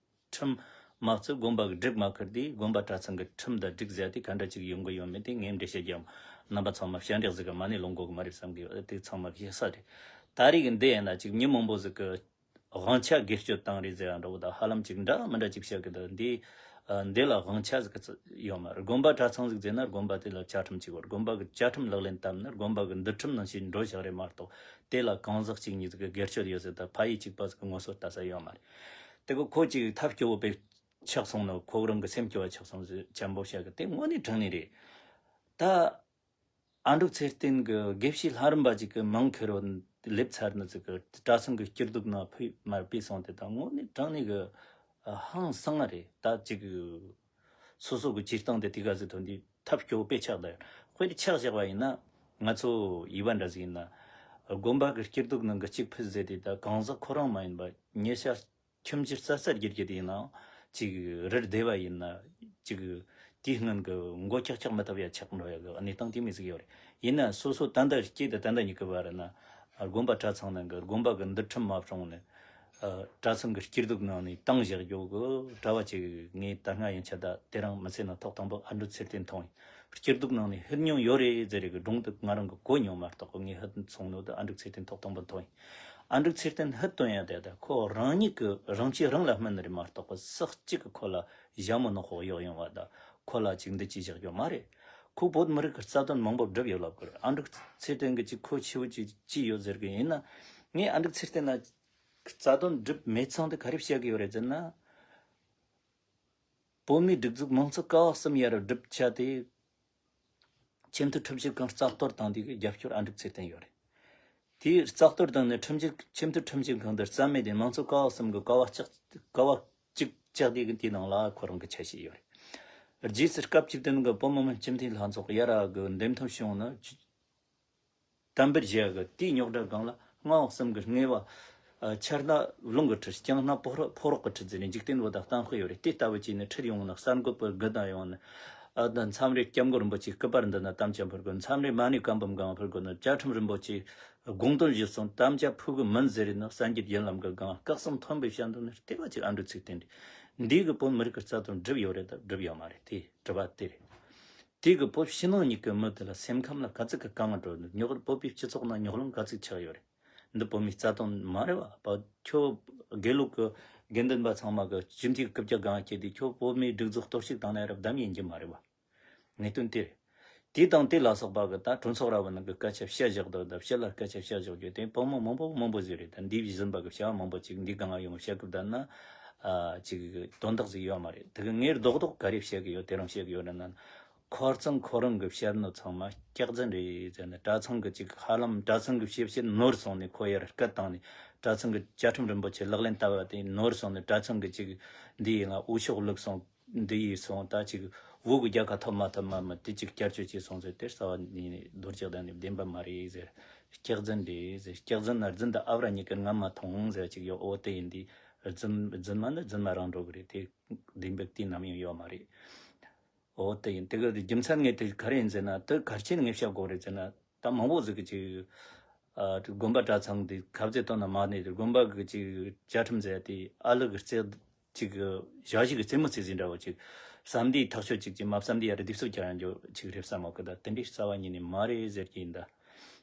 ཁྲིམས་མ་བརྩི་དགོན་པ་གི་སྒྲིག་མ་ཁུར་དེ་དགོན་པ་གྲྭ་ཚང་གི་ཁྲིམས་དང་སྒྲིག་ཟེར་དེ་ག་འདྲ་ཅིག་ཡོང་གི་ཡོད་མེད་དེ་ངས་འགྲེལ་བཤད་རྒྱབ། རྣམ་པ་ཚང་མ་ཞལ་འདེགས་ཟིག་གི་མ་ཎི་ལོངས་དགོས་གི་མ་རེད་བསམ་གི་ཡོད། དེ་ཚང་མ་ཤེས་ས་རེད། ད་རེས་ཀྱི་འདི་ཡིན་ན་ཅིག་མི་མང་པོ་ཟིག་གི་དབང་ཆ་སྒེར་གཅོད་བཏང་རེད་ཟེར་ཡ་འདྲ་བོ་དང་ཧ་ལམ་ཅིག་འདྲ་མི་འདྲ་ཅིག་བཤད་གི་འདུག་འདི་འདི་ལ་དབང་ཆ་ཟིག་གི་ཡོད་མ་རེད། དགོན་པ་གྲྭ་ཚང་ཟིག་ཟེར་ན་དགོན་པ་དེ་ལ་བཅའ་ཁྲིམས་ཅིག་ཡོད། དགོན་པ་གི་བཅའ་ཁྲིམས་ལག་ལེན་བསྟར་ན་དགོན་པ་གི་འདུལ་ཁྲིམས་ནང་བཞིན་འགྲོ་བཞག་རེད་མ་གཏོགས་དེ་ལ་གང་ཟག་གཅིག་གཉིས་ཟིག་གི་སྒེར་གཅོད་ཡོད་ཟེར་ད་ཕ་ཡུལ་གཅིག་པ་ཟིག་གི་ངོ་སོ་ལྟ་ས་ཡོད་མ་རེད། དེ་གི་ཁོ་ཅིག་ཐབས་སྐྱོ་བོ་པའི་ཆགས་སོང་ནོ་ཁོ་རང་གི་སེམས་སྐྱོ་བ་ཆགས་སོང་ཟེར་ཅན་པོ་བཤད་གི་དེ་དངོས་གནས་དྲང་གནས་རེད། ད་ཨ་འབྲུག་ཚེ་བརྟན་གི་དགེ་བཤེས་ལྷ་རམས་པ་ཅིག་གི་མིང་ཁུར་བ་སླེབས་ཚར་ནི་ཟིག་གི་གྲྭ་ཚང་གི་སྐྱིད་སྡུག་ནང་ཕུད་མར་ཕུད་སོང་དེ་དང་དངོས་གནས་དྲང་གནས་གི་ཧང་སང་ང་རེད། ད་ཅིག་སོ་སོ་གི་སྤྱིར་བཏང་དེ་དེ་ག་ཟིག་ཐོན་དུས་ཐབས་སྐྱོ་བོ་དཔེ་ཆགས་ད་ཡོད། དཔེ་ཆགས་བཞག་པ་ཡིན་ན་ང་ཚོ་ཡིད་བ་འདྲ་ཟིག་ཡིན་ན་དགོན་པ་གི་སྐྱིད་སྡུག་ནང་གི་གཅིག་ཕུད་ཟེར་དེ་ད་གང་ཟག་ཁོ་རང་མ་ཡིན་པ་ཉེ་ཤར་ཁྱིམ་གྱི་རྩ་རྩ་རྒྱུད་རྒྱུད་ཡིན་ནའང་ཅིག་རི་སྡེ་བ་ཡིན་ན་ཅིག་དེའི་སྔོན་གྱི་མགོ་ཁྱག་ཁྱག་མི་ཐུབ་ཡ་ཆགས་འགྲོ་ཡ་གི་གནས་སྟངས་དེ་མི་ཟིག་ཡོད་རེད། ཡིན་ན་སོ་སོ་ད་ལྟ་སྐྱེས་དང་ད་ལྟ་ཉིད་ཀྱི་བར་ན་དགོན་པ་གྲྭ་ཚང་ནང་གི་དགོན་པ་གི་འདུལ་ཁྲིམས་མ་སྲུང་ནས་གྲྭ་ཚང་གི་སྐྱིད་སྡུག་ནང་ནས་བཏང་བཞག་རྒྱུ་གི་གྲྭ་བ་ཅིག་ངས་ད་སྔ་ཡན་ཆད་ད་དེ་རིང་མི་ཚེ་ནང་ཐོག་དང་པོ་ཨ་འབྲུག་ཚེ་བརྟན་མཐོང་ཡིན། སྐྱིད་སྡུག་ནང་ནས་ཧིད་མྱོང་ཡོད་རེད་ཟེར་རེ་གི་སྒྲུང་དེ་ང་རང་གི་གོ་མྱོང་མ་གཏོགས་ངས་ཧིད་སོང་ནོ་དེ་ཨ་འབྲུག་ཚེ་བརྟན་ཐོག་དང་པོ་མཐོང་ཡིན། ཨ་འབྲུག་ཚེ་བརྟན་ཧིད་བཏོན་ཡ་དེ་ད་ཁོ་རང་ཉིད་ཀྱི་རང་གཅེས་རང་ལ་སྨན་རེད་མ་གཏོགས་པ་ས་གཅིག་གི་ཁོ་ལ་ཞྭ་མོ་ནག་པོ་གཡོགས་ཡོང་བ་དང་ཁོ་ལ་ཅིག་འདི་ཅིག་བཞག་རྒྱུ་མ་རེད། ཁོ་བོད་མི་རིགས་ཀྱི་རྩ་དོན་མང་པོ་སྒྲུབ་ཡོད་ལབ་དགོས་རེད། ཨ་འབྲུག་ཚེ་བརྟན་གྱི་ཅིག་ཁོ་ཆེ་བོ་ཅིག་ཅི་ཡོད་ཟེར་གི་ཡིན་ན་ངས་ཨ་འབྲུག་ཚེ་བརྟན་ལ་རྩ་དོན་སྒྲུབ་མེད་ཚང་དེ་ག་རེ་བཤད་གི་ཡོད་རེད་ཟེར་ན། བོད་མིའི་སྒྲིག་འཛུགས་མང་གཙོ་ཀ་བ་གསུམ་ཡར་སྒྲུབ་བྱ་དེ། ཆེས་མཐོའི་ཁྲིམས་ཞིབ་ཁང་རྩ་གཏོར་བཏང་དུས་ཀྱི་རྒྱབ་སྐྱོར་ཨ་འབྲུག་ཚེ་བརྟན་ཡོད་རེད། དེའི་རྩ་གཏོར་བཏང་ནས་ཁྲིམས་ཞིབ་ཆེས་མཐོའི་ཁྲིམས་ཞིབ་ཁང་དུ་རྩ་མེད་དེ་མང་གཙོ་ཀ་བ་གསུམ་གྱི་ཀ་བ་གཅིག་ཀ་བ་གཅིག་བཅག་དུས་ཀྱི་དེའི་ནང་ལ་ཁོ་རང་གི་ཆ་ཤས་ཡོད་རེད། རྗེས་སུ་སྐབས་བཅུ་བདུན་གྱི་བོད་མི་མང་སྤྱི་འཐུས་ལྷན་ཚོགས་ཡར་གྱི་འདེམས་ཐོན་བྱུང་ནས། དམ་པར་བཞག་གི་དེའི་རྙོག་དྲ་སྒང་ལ་མངའ་འོག་གསུམ་གྱི་དངོས་པ། ཆར་སྣ་རླུང་གི་ཁྲིད་རྐྱང་སྣ་ཕོ་རོག་ཕོ་རོག་གི་ཁྲིད་ཟེར་ནས་འཇིག་རྟེན་བོ་དང་གཏམ་དཔེ་ཡོད་རེད། དེ་ལྟ་བུ་བྱས་ནས་ཁྲིད་ཡོང་ན་གསར་འགོད་པ་དགུ་དང་ཡོང་ན། ཨ་ད་མཚམས་རེ་སྐྱབས་མགོན་རིན་པོ་ཆེའི་སྐུ་པར་འདི་ན་དམ་བཅའ་ཕུལ་དགོས། མཚམས་རེ་མ་ཎི་བཀའ་འབུམ་སྒང་ཕུལ་དགོས་ན་བཅའ་ཁྲིམས་རིན་པོ་ཆེའི་དགོངས་དོན་གཞིར་བཟུང་དམ་བཅའ་ཕུལ་གི་མིན་ཟེར་རེད་ན་སངས་རྒྱས་རྒྱུན་ལམ་གི་སྒང་སྐབས་གསུམ་ཐོན་པའི་བཤད་འདོད་ནི་ལྟེ་བ་གཅིག་ཨ་འབྲུག་ཚེ་བརྟན་རེད། འདི་གི་བོད་མི་རིགས་ཀྱི་རྩ་དོན་སྒྲུབ་ཡོད་རེད་དམ་སྒྲུབ་ཡོད་མ་རེད་དེ་དྲི་བ་དེ་རེད། དེ་གི་བོད་ཕྱི་ནང་གཉིས་ཀྱི་མི་དེ་ལ་སེམས་ཁམས་ལ་ག་ཚོད་ཀྱི་དཀའ་ངལ་འཕྲད་ནས་ཉོག་བོད་པའི་སྤྱི་ཚོགས་ནང་རྙོག་གླེང་ག་ཚོད་ཆགས་ཡོད་རེད། འདི་བོད་མིའི་རྩ་དོན་མ་རེད་བ། བ་ཁྱོད་དགེ་ལུགས་ཀྱི་དགེ་འདུན་པ་ཚང་མ་གི་སྤྱི་འཐུས་རྐུབ་བཀྱག་སྒང་སྐྱེས་དུས་ཁྱོད་བོད་མིའི་སྒྲིག་འཛུགས་གཏོར་བཤིག་བཏང་ན་ཡ་རབས་བདམས་ཡིན་གྱི་མ་རེད་བ། ངེས་དོན་དེ་རེད། དེ་དང་དེ་ལ་སོགས་པ་གི་ད་གྲོས་ཚོགས་ར་བ་ནང་གི་སྐད་ཆ་བཤད་བཞག་འདུག་ད་སྤྱི་ལ་སྐད་ཆ་བཤད་བཞག་རྒྱུ་དེ་བོད་མི་མང་པོ་མང་པོ་ཟིག་རེད། ད་འདི་བཞིན་པ་གི་བྱ་བ་མང་པོ་ཅིག་འདི་སྒང་ང་ཡོང་བཤད་སྐབས་ད་ན་ཨ་ཅིག་དོན་དག་ཟིག་ཡོད་མ་རེད། དེ་གི་ངས་རྡོག་རྡོག་ག་རེ་བཤད་གི་ཡོད་དེ་རང་བཤད་གི་ཡོད་རེད་ན། ཁོ་ཚང་ཁོ་རང་གི་བཤད་ནོ་ཚང་མ་སྐྱག་རྫུན་རེད་ཟེར་ནས། གྲྭ་ཚང་གི་ཅིག་ཧ་ལམ་གྲྭ་ཚང་གི་ཞིབ་བཤེར་ནོར་སོང་ནས་ཁོ་ཡར་སྐད་བཏང་ནས་གྲྭ་ཚང་གི་བཅའ་ཁྲིམས་རིན་པོ་ཆེ་ལག་ལེན་བསྟར་བ་དེ་ནོར་སོང་ནས་གྲྭ་ཚང་གི་ཅིག་འདི་ཡིན་ལ་འོས་ཤོག་བླུགས་སོང་འདི་ཡིན་སོང་ད་ཅིག་བོད་ཀྱི་རྒྱལ་ཁ་ཐོབ་མ་ཐོབ་མ་མི་དེ་ཅིག་བསྐྱར་བཅོས་བྱས་སོང་ཟེར་དེ་རྩ་བ་ནས་རྡོ་རྗེ་གདན་ནས་བདེན་པ་མ་རེད་ཟེར། སྐྱག་རྫུན་རེད་ཟེར། སྐྱག་རྫུན་ན་རྫུན་དང་ཨ་བྲ་གཉིས་ཀར་ང་མ་མཐོང་ཟེར་ཅིག་ཡོད། འོ་དེ་ཡིན་དུས་རྫུན་རྫུན་མ་ནི་རྫུན་མ་རང་འགྲོ་གི་རེད་དེ་བདེན་པ་དེ་ནམ་ཡང་ཡོད་མ་རེད། འོ་དེ་ཡིན། དེ་ག་དེ་རྒྱུ་མཚན་ངས་དེ་ག་རེ་ཡིན་ཟེར་ན་དེ་ག་རེ་བྱས་ནས་ངས་བཤད་དགོས་རེད་ཟེར་ན་ད་མང་པོ་ཟིག་གི་ཅིག་ཨ་དགོན་པ་གྲྭ་ཚང་དེ་ཁ་རྩེ་བཏང་ན་མ་ནས་དགོན་པ་གི་ཅིག་བཅའ་ཁྲིམས་ཟེར་དེ་ཨ་ལུ་གི་རྩེ་ ཅིག་གི་ཞག་ཞིག་གི་རྩེད་མོ་རྩེ་ཟིན་འདྲ་བོ་ཅིག་བསམ་འདིའི་ཐག་ཆོད་ཅིག་ཅིག་མ་བསམ་འདི་ཡར་སྡེབ་གསོག་རྒྱག་ཡང་རྒྱུ་ཅིག་རེད་བསམ་མོ་གི་ད་དེ་འདྲའི་རྩ་བ་ཉིད་ནས་མ་རེད་ཟེར་གྱི་ཡིན་ད།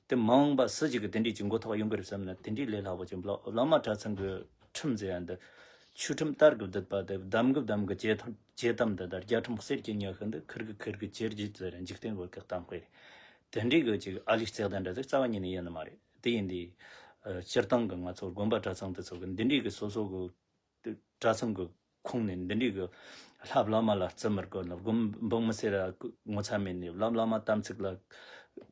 དེ་མ་འོངས་པ་སུ་ཞིག་གི་དེ་འདྲའི་ཅིག་མགོ་ཐོག་ཡོང་གི་རེད་བསམ་ན་དེ་འདྲའི་ལས་སླ་བོ་ཅིག་བླ་བླ་མ་གྲྭ་ཚང་གི་ཁྲིམས་ཟེར་ཡ་འདི། ཆོས་ཁྲིམས་དར་གི་བསྡུས་པ་དེ་གདམ་གི་གདམ་གི་ཇེ་ཐམ་ཇེ་དམ་དུ་དར་རྒྱ་ཁྲིམས་གསེར་གྱི་ཉི་ཤུ་འདི་ཁུར་གི་ཁུར་གི་ཇེ་རྒྱས་ཟེར་འཇིག་རྟེན་བོད་ཀྱི་གཏམ་དཔེ་རེད། དེ་འདྲའི་གི་ཅིག་ཨ་ལི་རྩེག་དང་འདྲ་ཟིག་རྩ་བ་ཉིད་ནས་ཡིན་ནི་མ་རེད། དེ་ཡིན་དུས། སྤྱིར་བཏང་གི་ང་ཚོ་དགོན་པ་གྲྭ་ཚང་དེ་ཚོ་གི་འདི་འདྲའི་གི་སོ་སོ་གི་གྲྭ་ཚང་གི་ཁོངས་ནས་འདི་འདྲའི་གི་ལྷ་བླ་མ་ལ་བརྩི་མི་དགོས་ན་དགོན་འབངས་མི་སེར་ལ་ངོ་ཚ་མེད་ནས་བླ་བླ་མ་དམ་ཚིག་ལ་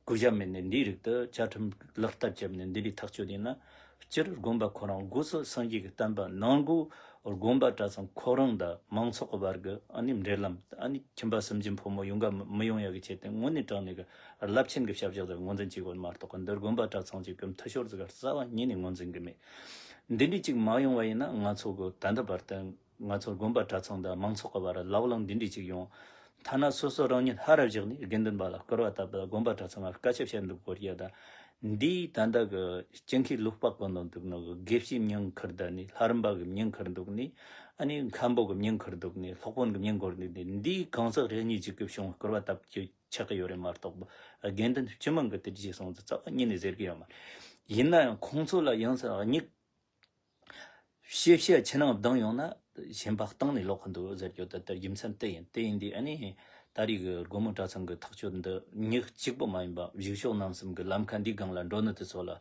གུས་ཞབས་མེད་ནས་འདིའི་རིགས་དུ་བཅའ་ཁྲིམས་ལག་བསྟར་བྱས་ནས་འདི་འདྲའི་ཐག་གཅོད་ཡིན་ན། སྤྱིར་དགོན་པ་ཁོ་རང་སྒོ་སུ་སངས་རྒྱས་ཀྱི་བསྟན་པ་ནང་སྒོ་དགོན་པ་གྲྭ་ཚང་ཁོ་རང་དང་མང་ཚོགས་ཀྱི་བར་གྱི་ཨ་ནི་འབྲེལ་ལམ་ཨ་ནི་ཁྱིམ་པ་སུན་འབྱིན་ཕོ་མོ་ཡོང་ག་མི་ཡོང་ཡ་གི་ཆེད་དུ་དངོས་གནས་དྲང་གནས་ཀྱི་རླབས་ཆེན་གྱི་བྱ་བཞག་དེ་ངོས་འཛིན་བྱེད་དགོས་མ་གཏོགས་འདིར་དགོན་པ་གྲྭ་ཚང་གཅིག་གི་འཐུས་ཤོར་ཟིག་རྩ་བ་ཉིད་ནས་ངོས་འཛིན་གྱི་མེད། འདི་འདྲའི་གཅིག་མ་ཡོང་བ་ཡིན་ན་ང་ཚོ་གི་ད་ལྟ་བར་དུ་ང་ཚོ་དགོན་པ་གྲྭ་ཚང་དང་མང་ཚོགས་ཀྱི་བར་ལབ་གླེང་འདི་འདྲའི་གཅིག་ཡོང་། ཐ་ན་སོ་སོ་རང་ཉིད་ཧ་ར་བཞག་ནས་དགེ་འདུན་པ་ལ་སྐུར་བ་བཏབ་པ་དགོན་པ་གྲྭ་ཚང་ལ་སྐད་ཆ་བཤད་འདུག་གོ་རྒྱུ་དང་། འདིའི་ད་ལྟ་གི་སྐྱེ་འཁོར་ལུག་པགས་གོན་ནོ་འདུག་ནོ་གི་དགེ་བཤེས་མྱིང་ཁུར་བསྡད་ནས་ལྷ་རམས་པ་གི་མྱིང་ཁུར་འདུག་ནས་ཨ་ནི་མཁན་པོ་གི་མྱིང་ཁུར་འདུག་ནས་སློབ་དཔོན་གི་མྱིང་ཁུར་འདུག་ནས་འདིའི་གང་ཟག་རེ་གཉིས་ཅིག་གི་བྱུང་སྐུར་བ་བཏབ་རྒྱུ་ཆགས་ཀྱི་ཡོད་རེད་མ་གཏོགས་པ་དགེ་འདུན་སྤྱི་མང་གི་དེ་ཅི་སོང་ཙི་རྩ་བ་ཉིད་ནས་ཟེར་གི་ཡོད་མ་རེད། ཡིན་ན་ཡང་ཁོང་ཚོ་ལ་ཡང་སར་སྙིགས། ཤེས་བྱ་ཕྱི་ནང་བསྡང་ཡོང་ན་གཞན་པ་སྟེང་ནས་ལོག་གི་འདུག་ཟེར་རྒྱུ་དེ་ལྟར་རྒྱུ་མཚན་དེ་ཡིན། དེ་ཡིན་དུས་ཨ་ནི་ད་རེས་ཀྱི་དགོན་པ་གྲྭ་ཚང་གི་ཐག་གཅོད་འདི་མྱི་གཅིག་པུ་མ་ཡིན་པ་གཞུག་ཕྱོགས་རྣམ་གསུམ་གྱི་ལམ་ཁ་འདིའི་སྒང་ལ་འགྲོ་ནི་དེ་ཚོ་ལ་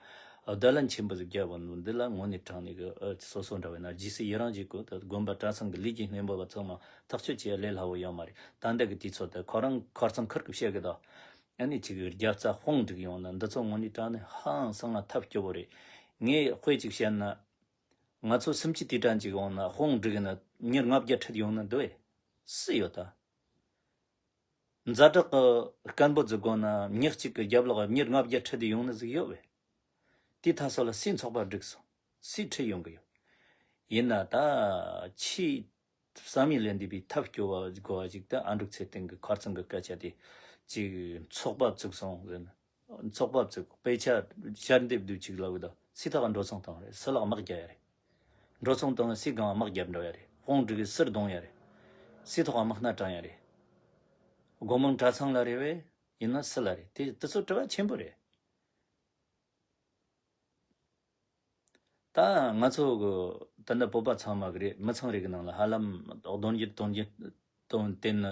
བརྡ་ལན་ཆེན་པོ་ཟིག་བརྒྱབ་པ་ནོ། འདི་ལ་དངོས་གནས་དྲང་གནས་ཀྱི་ཨ་སོ་སོ་འདྲ་བས་ན་རྗེས་སུ་ཡི་རང་བྱེད་དགོས། ད་དགོན་པ་གྲྭ་ཚང་གི་ལས་ཀྱི་སྣེ་འབོ་བ་ཚང་མ་ཐག་གཅོད་བྱེད་ཡ་ལས་སླ་བོ་ཡོད་མ་རེད། ད་འདི་གི་དུས་ཚོད་དེ་ཁོ་རང་ཁར་ཚང་ཁུར་གི་བཤད་གི་ད། ཨ་ནི་ཅིག་རྒྱབ་རྩ་དཔུང་སྒྲིག་ཡོང་ན་འདི་ཚོ་དངོས་གནས་དྲང་གནས་ཧང་སང་ང་ཐབས་སྐྱོ་བོ་རེད། ངས་དཔེ་ཅིག་བཤད་ན། ང་ཚོ་སུམ་ཅུ་དུས་དྲན་ཅིག་འོང་ན་དཔུང་སྒྲིག་ན་མྱི་ལྔ་བརྒྱ་ཁྲིད་ཡོང་ན་འདོད་སུ་ཡོད་ད། ཛ་དྲག་གི་སྐམ་པོ་ཟིག་དགོས་ན་མྱི་གཅིག་གི་རྒྱབ་ལོགས་མྱི་ལྔ་བརྒྱ་ཁྲིད་དུ་ཡོང་ནི་ཟིག་ཡོད་བས། དེ་ཐ་སོ་ལ་སུས་ཚོགས་པ་བསྒྲིགས་སོང་། སུས་ཁྲིད་ཡོང་གི་ཡོད། ཡིན་ན་ད་ཆེས་བསམ་ཡས་ལས་འདས་པའི་ཐབས་སྐྱོ་བ་དགོས་པ་ཞིག་ད་ཨ་འབྲུག་ཚེ་བརྟན་གྱི་ཁར་ཚང་གི་སྐད་ཆ་དེ་ཅིག་ཚོགས་པ་བཙུགས་སོང་ཟེར་ན། ཚོགས་པ་བཙུགས་དཔེ་ཆ་ཞལ་འདེབས་བསྡུ་ཅིག་ལབ་གི་ད་སུས་ཐག་འགྲོ་སོང་བཏང་རེད། སུ་ལག་དམག་རྒྱག་ཡ་རེད། འགྲོ་སོང་བཏང་སུས་གང་དམག་རྒྱབ་འགྲོ་ཡ་རེད། དཔུང་སྒྲིག་གི་སུར་གཏོང་ཡ་རེད། སུས་ཐོག་དམག་སྣ་དྲངས་ཡ་རེད། སྒོ་མང་གྲྭ་ཚང་ལ་རེད་བས། ཡིན་ན་སུ་ལ་རེད། དེ་དེ་ཚོ་དྲི་བ་ཆེན་པོ་རེད། ད་ང་ཚོ་གི་ད་ལྟ་བོད་པ་ཚང་མ་གི་རེད། མི་ཚང་རེ་གི་ནང་ལ་ཧ་ལམ་གདོན་བརྒྱུད་གདོན་བརྒྱུད་དང་བསྟེན་ནི་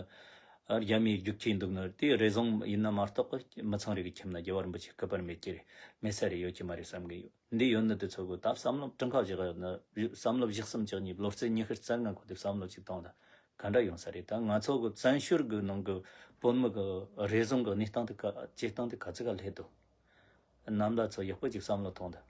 རྒྱ་མིའི་རྒྱུག་ཁྱི་འདུག་ནི་དེ་རེ་ཟུང་ཡིན་ན་མ་གཏོགས་མི་ཚང་རེ་གི་ཁྱིམ་ན་རྒྱལ་བ་རིན་པོ་ཆེ་སྐུ་པར་མེད་ཀྱི་རེད། མེད་ས་རེ་ཡོད་ཀྱི་མ་རེད་བསམ་གི་ཡོད། འདི་ཡོད་ནི་དེ་ཚོ་གི་ད་བསམ་བློ་གྲངས་ཀ་བཞག་ཡོད་ན་བསམ་བློ་བཞག་བསམ་བཅག་ནས་ལོ་རྩེ་ཉི་ཤུ་རྩ་ལྔ་འཁོར་དེ་བསམ་བློ་ཅིག་གཏོང་ད། ག་འདྲ་ཡོང་ས་རེད། ད་ང་ཚོ་གི་བཙན་བྱོལ་གི་ནང་གི་བོད་མི་གི་རེ་ཟུང་གི་གནས་སྟངས་དེ་ག་བྱེད་སྟངས་དེ་ག་ཚོད་ག་སླེབས་འདུག། རྣམ་པ་ཚོ་ཡག་པོ་ཅིག་བསམ་བློ་ཐོངས་དང་།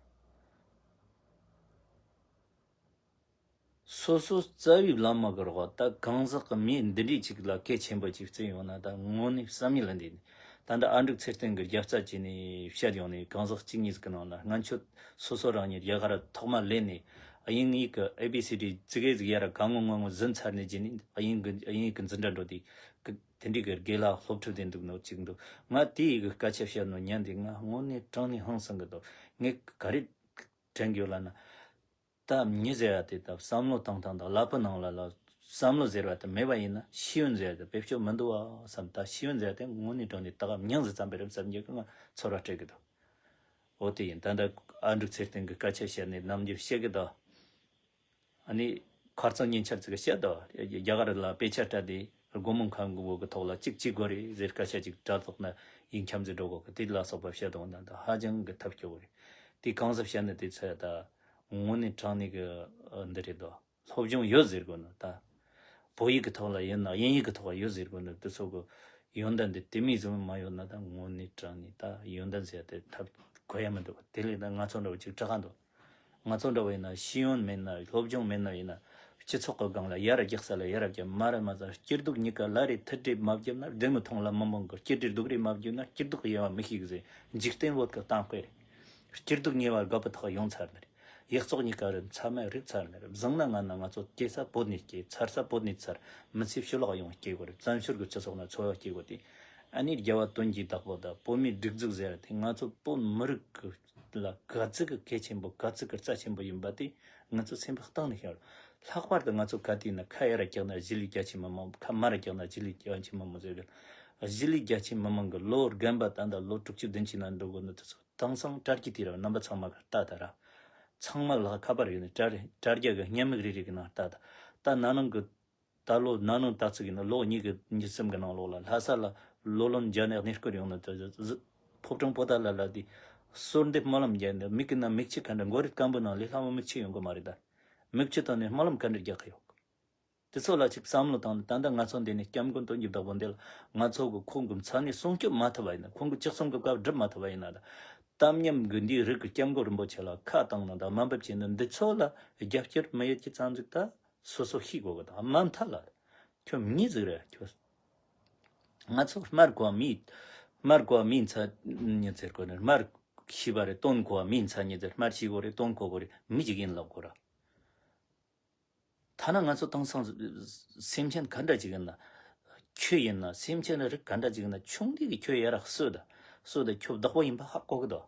སོ་སོ་རྩ་བའི་བླ་མ་གི་རོགས་ད་གང་ཟག་གི་མི་འདི་འདྲའི་ཅིག་ལ་གལ་ཆེན་པོ་ཅིག་བརྩི་ཡོང་ན་ད་དངོས་གནས་བསམ་ཡས་ལ་འདི་ནི་ད་འདྲ་ཨ་འབྲུག་ཚེ་བརྟན་གི་རྒྱབ་རྩ་བྱས་ནས་བཤད་ཡོང་ནས་གང་ཟག་གཅིག་གཉིས་ཟིག་གི་ནང་ལ་སྔོན་ཆད་སོ་སོ་རང་ཉིད་རྒྱ་གར་ཐོག་མ་སླེབས་ནས་དབྱིན་ཡིག་གི་ཨེ་བི་སི་ཌི་ཙི་གེ་ཟིག་ཡར་ར་ག་ངོ་ངོ་ངོ་ཟིན་ཚར་ནས་རྗེས་ནས་དབྱིན་གི་དབྱིན་ཡིག་གི་འཛིན་གྲྭ་འགྲོ་དུས་གི་དེ་འདྲའི་གི་དགེ་ལགས་སློབ་ཕྲུག་དེ་འདུག་ནོ་གཅིག་འདུག། ང་དེ་ཡི་གི་སྐད་ཆ་བཤད་ནོ་ཉན་དེ་ང་དངོས་གནས་དྲང་གནས་ཧང་སང་གི་འདུག། ངས་ག་རེ་དྲན་གི་ཡོད་ལབ་ན། ད་མྱི་ཟེར་བ་དེ་ད་བསམ་བློ་བཏང་སྟངས་དང་ཀླད་པའི་ནང་ལ་ལ་བསམ་བློ་ཟེར་བ་དེ་མེད་པ་ཡིན་ན་ཤེས་ཡོན་ཟེར་བ་དེ་བེད་སྤྱོད་མི་འདུག་བ་བསམ། ད་ཤེས་ཡོན་ཟེར་བ་དེ་དངོས་གནས་དྲང་གནས་ད་ག་མྱིང་ཟིག་ཙམ་པའི་རེད་བསམ་རྒྱུ་གི་ང་ཚོར་བ་སྤྲད་གི་འདུག། འོ་དེ་ཡིན། ད་ལྟ་ཨ་འབྲུག་ཚེ་བརྟན་གྱི་སྐད་ཆ་བཤད་ནས་ནམ་རྒྱུན་བཤད་གི་འདུག། ཨ་ནི་ཁ་རྩང་ཉིན་ཆར་ཅིག་བཤད་དོ། རྒྱ་གར་ལ་དཔེ་ཆ་སྤྲད་དེ་སྒོ་མང་ཁང་གི་འོག་གི་ཐོག་ལ་གཅིག་གཅིག་དགོས་རེད་ཟེར་སྐད་ཆ་ཅིག་དྲ་ཐོག་ན་ཡིན་འཁྱམ་ཟེར་འགྲོ་གོ་གི་དེ་ལ་སོགས་པ་བཤད་དོ། ད་ད་ཧ་ཅང་གི་ཐབས་སྐྱོ་བོ་རེད། དེ་གང་ཟག་བཤད་ནི་དེ་ཚོ་ད་དངོས་གནས་དྲང་གནས་གི་འདི་རེད་དོ། སློབ་སྦྱོང་ཡོད་ཟེར་དགོས་ནི་ད། བོད་ཡིག་གི་ཐོག་ལ་ཡིན་ན་དབྱིན་ཡིག་གི་ཐོག་ལ་ཡོད་ཟེར་དགོས་ནི་དེ་ཚོ་གི་ཡོན་ཏན་དེ་དེ་མིན་ཟུམ་མ་ཡོད་ན་ད་དངོས་གནས་དྲང་གནས་ད་ཡོན་ཏན་ཟེར་དེ་ཐབས་གོ་ཡ་མི་འདུག། དེ་ལས་ད་ང་ཚོ་འདྲ་བོ་ཅིག་དྲག་ག་འདུག། ང་ཚོ་འདྲ་བོ་ཡིན་ན་ཤེས་ཡོན་མེད་ན་སློབ་སྦྱོང་མེད་ན་ཡིན་ན་སྤྱི་ཚོགས་ཀྱི་སྒང་ལ་ཡར་རྒྱག་ས་ལ་ཡར་རྒྱག་མར་མ་ཟ། སྐྱིད་སྡུག་གཉིས་ཀ་ལ་རེ་ཐུག་འཕྲད་མ་བརྒྱབ་ན་བདེ་མི་མཐོང་ལ་མི་མང་གི་སྐྱིད་འཕྲད་སྡུག་རེ་མ་བརྒྱབ་ན་སྐྱིད་སྡུག་གི་དབྱེ་བ་མི་ཤེས་གི་ཟེར་འཇིག་རྟེན་བོད་ཀྱི་གཏམ་དཔེ་རེད། སྐྱིད་སྡུག་ཉེ་བར་དགའ་པོ་ཐག་ཡོང་ཚར་ནི་རེད། ཡིག་ཚོགས་གཉིས་ཀ་རེ་མཚམས་མེད་རིག་ཚར་ནི་རེད། བཟང་ན་ངན་ན་ང་ཚོ་སྐྱེ་ས་བོད་ནས་སྐྱེ། ཚར་ས་བོད་ནས་ཚར། མི་ཚེ་ཕྱི་ལོགས་ཡོང་སྐྱེ་དགོས་རེད། བཙན་བྱོལ་གྱི་སྤྱི་ཚོགས་ན་འཚོ་བ་སྐྱེལ་དགོས་ཏེ། ཨ་ནི་རྒྱལ་བ་དོན་གྱི་བདག་པོ་དང་བོད་མིའི་སྒྲིག་འཛུགས་ཟེར་ཏེ་ང་ཚོ་བོད་མི་རིགས་ཀྱི་ལ་ག་ཚོད་ཀྱི་གལ་ཆེན་པོ་ག་ཚོད་ཀྱི་རྩ་ཆེན་པོ་ཡིན་པ་དེ་ང་ཚོ་སེམས་པ་གཏིང་ནས་ཤར། ལྷག་པར་དུ་ང་ཚོ་ཁ་དེ་ན་ཁ་ཡར་རྒྱག་ན་གཞིས་ལུས་རྒྱ་ཆེ་མི་མང་། ཁ་མར་རྒྱག་ན་གཞིས་ལུས་རྒྱ་ཆེ་མི་མང་ཟེར་གི། གཞིས་ལུས་རྒྱ་ཆེ་མི་མང་གི་ལོ་རྒན་པ་ད་ལྟ་ལོ་དྲུག་ཅུ་བདུན་ཅུ་ན་འགྲོ་དགོས་ནི་དེ་ཚོ་དེང་སང་དྲ་རྒྱའི་དུས་རབས། རྣམ་པ་ཚང་མ་གི་ལྟ་ད་ར། ཚང་མ་ལ་ཁ་པར་ཡོད་ནི་དྲ་རེད། དྲ་རྒྱ་གི་བརྙན་མིག་རེ་རེ་གི་ནང་ལྟ་ད། ད་ན་ནིང་གི་ད་ལོ་ན་ནིང་ད་ཚིག་གི་ནི་ལོ་གཉིས་ཀྱི་གཉིས་གསུམ་གི་ནང་ལོགས་ལ་ལྷ་ས་ལ་ལོ་ལོན་རྒྱ་ནག་གནས་སྐོར་ཡོང་ནི་དེ་ཕོ་བྲང་པོ་ཏཱ་ལ་ལ་དེ་གསོལ་འདེབས་སྨོན་ལམ་རྒྱག་ནི། མིག་གི་ནང་མིག་ཆུ་ག་འདྲ་འགོ་རེད། སྐམ་པོ་ནང་ལས་ལྷག་མ་མིག་ཆུ་ཡོང་གི་མ་རེད་ད། མིག་ཆུ་བཏང་ནས་སྨོན་ལམ་ག་འདྲ་རྒྱག་གི་ཡོད། དེ་ཚོ་ལ་ཅིག་བསམ་བློ་བཏང་ནས། ད་ལྟ་ང་ཚོ་འདི་ནས་སྐྱབས་མགོན་དོན་གྱི་བདག་པོ་འདི་ལ་ང་ཚོ་གི་ཁོང་གི་མཚན་ནས་སྲུང་སྐྱོབ་མ་ཐུབ་པ་ཡིན་ན། ཁོང་གི་ལྕགས་ཟམ་གི་བཀའ་སྒྲུབ་མ་ཐུབ་པ་ཡིན་ན། ད་གཏམ་ཉམས་གི་འདིའི་རིགས་ཀྱི་སྐྱབས་མགོན་རིན་པོ་ཆེ་ལ་ཁ་བཏང་ན་ད་དམའ་འབེབས་བྱས་ན། འདི་ཚོ་ལ་རྒྱབ་སྐྱོར་མི་ཡོད་ཀྱི་ཙམ་ཟིག་ད་སོ་སོ་ཤེས་དགོས་གི། ད་མ་མཐའ་ལ་ཁྱོད་མི་ཟིག་རེད། ཁྱོད་ང་ཚོ་སྨྲ་དགོས་པ་མི། སྨྲ་དགོས་པ་མིའི་མཚན་ཉིད་ཟེར་དགོས་ནི། སྨྲ་ཤེས་པ་རེད། སྟོན་དགོས་པ་མིའི་མཚན་ཉིད་ཟེར། སྨྲ་ཤེས་དགོས་རེད། སྟོན་དགོས་དགོས་རེད། མི་ཞིག་ཡིན་ལབ་དགོས་ར། ཐ་ན་ང་ཚོ་དེང་སང་སེམས་ཅན་ག་འདྲ་ཅིག་ཡིན་ན། ཁྱོད་ཡིན་ན། སེམས་ཅན་རིགས་ག་འདྲ་ཅིག་ཡིན་ན། ཆུང་དུས་ཀྱི་ཁྱོད་ཡར་གསོས་ད། གསོས་ད་ཁྱོད་བདག་པོ་ཡིན་པ་ཧ་གོ་གི་འདུག།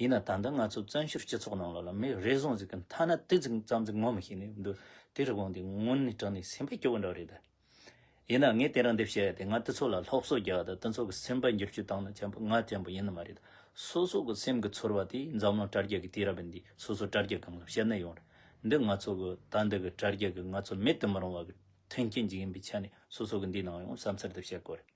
ཡིན་ན་ད་ལྟ་ང་ཚོ་བཙན་བྱོལ་སྤྱི་ཚོགས་ནང་ལོགས་ལ་མི་རེ་ཟུང་ཟིག་གི་ཐ་ན་དེ་ཙམ་ཙམ་ཟིག་ངོ་མི་ཤེས་ནི་འདུག། དེ་རིགས་འོང་དུས་དངོས་གནས་དྲང་ནས་སེམས་པ་སྐྱོ་བོ་འདྲ་རེད་ད། ཡིན་ན་ངས་དེ་རིང་འདི་བཤད་ཡ་དེ། ང་དེ་ཚོ་ལ་སློབ་གསོ་རྒྱག་ཡ་དང་དེ་ཚོ་གི་སེམས་པ་འགྱུར་བཅོས་བཏང་ན་ཅན་པོ་ང་ཅན་པོ་ཡིན་ནི་མ་རེད། སོ་སོ་གི་སེམས་གི་ཚོར་བ་དེ་འཛམ་གླིང་དྲ་རྒྱ་གི་དུས་རབས་འདི། སོ་སོ་དྲ་རྒྱ་སྒང་ལ་བཤད་ན་ཡོང་རེད། འདི་ང་ཚོ་གི་ད་འདི་གི་དྲ་རྒྱ་གི་ང་ཚོ་མེད་དུ་མི་རུང་བ་གི་མཐུན་རྐྱེན་ཅིག་ཡིན་པའི་ཆ་ནས་སོ་སོ་གི་འདི་ནང་ཡོང་བསམ་ཚུལ་དེ་བཤད་དགོས་རེད།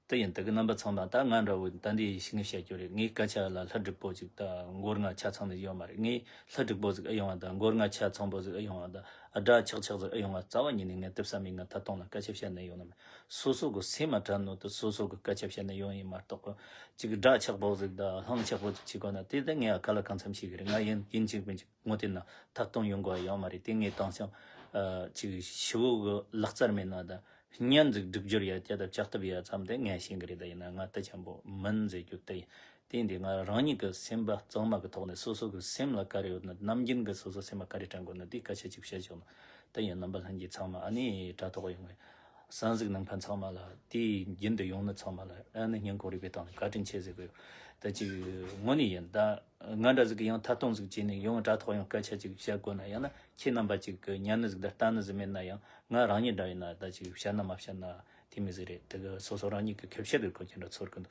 དེ་ཡིན་དེ་གི་རྣམ་པ་ཚང་མ། ད་ང་འདྲ་བོ་ད་འདི་ཡི་ཤི་ངེས་བཤད་རྒྱུ་རེད། ངའི་སྐད་ཆ་ལ་ལྷ་སྒྲིག་པོ་ཅིག་ད་མགོ་རྔ་ཆ་ཚང་ནས་ཡོད་མ་རེད། ངའི་ལྷ་སྒྲིག་པོ་ཟིག་ཨེ་ཡོང་བ་ད། མགོ་རྔ་ཆ་ཚང་པོ་ཟིག་ཨེ་ཡོང་བ་ད། ཨ་སྒྲ་ཆག་ཆག་ཟིག་ཨེ་ཡོང་བ། རྩ་བ་ཉིད་ནས་ངས་དེ་བསམ་མེད། ང་ད་དུང་ལ་སྐད་ཆ་བཤད་ནས་ཡོང་ནི་མེད། སོ་སོ་གི་སེམས་མ་དྲན་ནོ་དེ་སོ་སོ་གི་སྐད་ཆ་བཤད་ནས་ཡོང་ཡིན་མ་གཏོགས། ཅིག་སྒྲ་ཆག་པོ་ཟིག་ད་ལྷང་ཆག་པོ་ཟིག་བྱེད་དགོས་ན་དེ་ད་ངས་ཨ་ག་ལ་གང་འཚམ་ཤེས་གི་རེད། ང་ཡིན་ཡིན་གཅིག་མིན་གཅིག་ངོ་དེ་ན་ཐད་གཏོང་ཡོང་དགོས་ཡོད་མ་རེད། དེ་ངས་དེང་སང་ཨ་ཅིག་ཞི་བོ་གི་ལག་རྩལ་མེད་ན་ད། བརྙན་ཟིག་སྒྲིག་སྦྱོར་ཡ་རྒྱ་དང་ལྕགས་ཐབ་ཡ་ཙམ་དེ་ངས་ཤེས་གི་རེད། ད་ཡིན་ན་ང་དེ་ཆེན་པོ་མིན་ཟེར་རྒྱུ་དེ་ཡིན། དེ་ཡིན་དུས་ང་རང་ཉིད་ཀྱི་སེམས་པ་གཙང་མ་གི་ཐོག་ནས་སོ་སོ་གི་སེམས་ལ་ག་རེ་ཡོད་ན། ནམ་རྒྱུན་གི་སོ་སོ་སེམས་ལ་ག་རེ་དྲན་དགོས་ན་དེ་སྐད་ཆ་ཅིག་བཤད་ཆོག་ན། དེ་ཡིན། རྣམ་པ་ལྷན་རྒྱས་ཚང་མ་ཨ་ནི་དྲ་ཐོག་ཡོང་བའི་གསན་གཟིགས་གནང་མཁན་ཚང་མ་ལ། དེ་རྒྱུན་དུ་ཡོང་ནི་ཚང་མ་ལ་ཨ་ནི་སྙིང་ཁོང་རུས་པའི་གཏིང་ནས་བཀའ་དྲིན་ཆེ་ཟེར་གི་ཡོད། ད་ཅིག་དངོས་གནས་ཡིན། ད་ང་འདྲ་ཟིག་གི་ཡང་ཐད་གཏོང་ཟིག་བྱས་ནས་ཡང་དྲ་ཐོག་ཡང་སྐད་ཆ་ཅིག་བཤད་དགོས་ན། ཡང་ན་ཁྱེད་རྣམ་པ་ཅིག་གི་ཉན་ནི་ཟིག་དང་ལྟ་ནི་ཟིག་མེད་ན་ཡང་། ང་རང་ཉིད་འདྲ་ཡིན་ན་ད་ཅིག་བཤད་ན་མ་བཤད་ན་དེ་མི་ཟིག་རེད། དེ་གི་སོ་སོ་རང་ཉིད་ཀྱི་ཁེ་བཤད་དེ་གོ་ཁྱེད་འདྲ་ཚོར་གི་འདུག།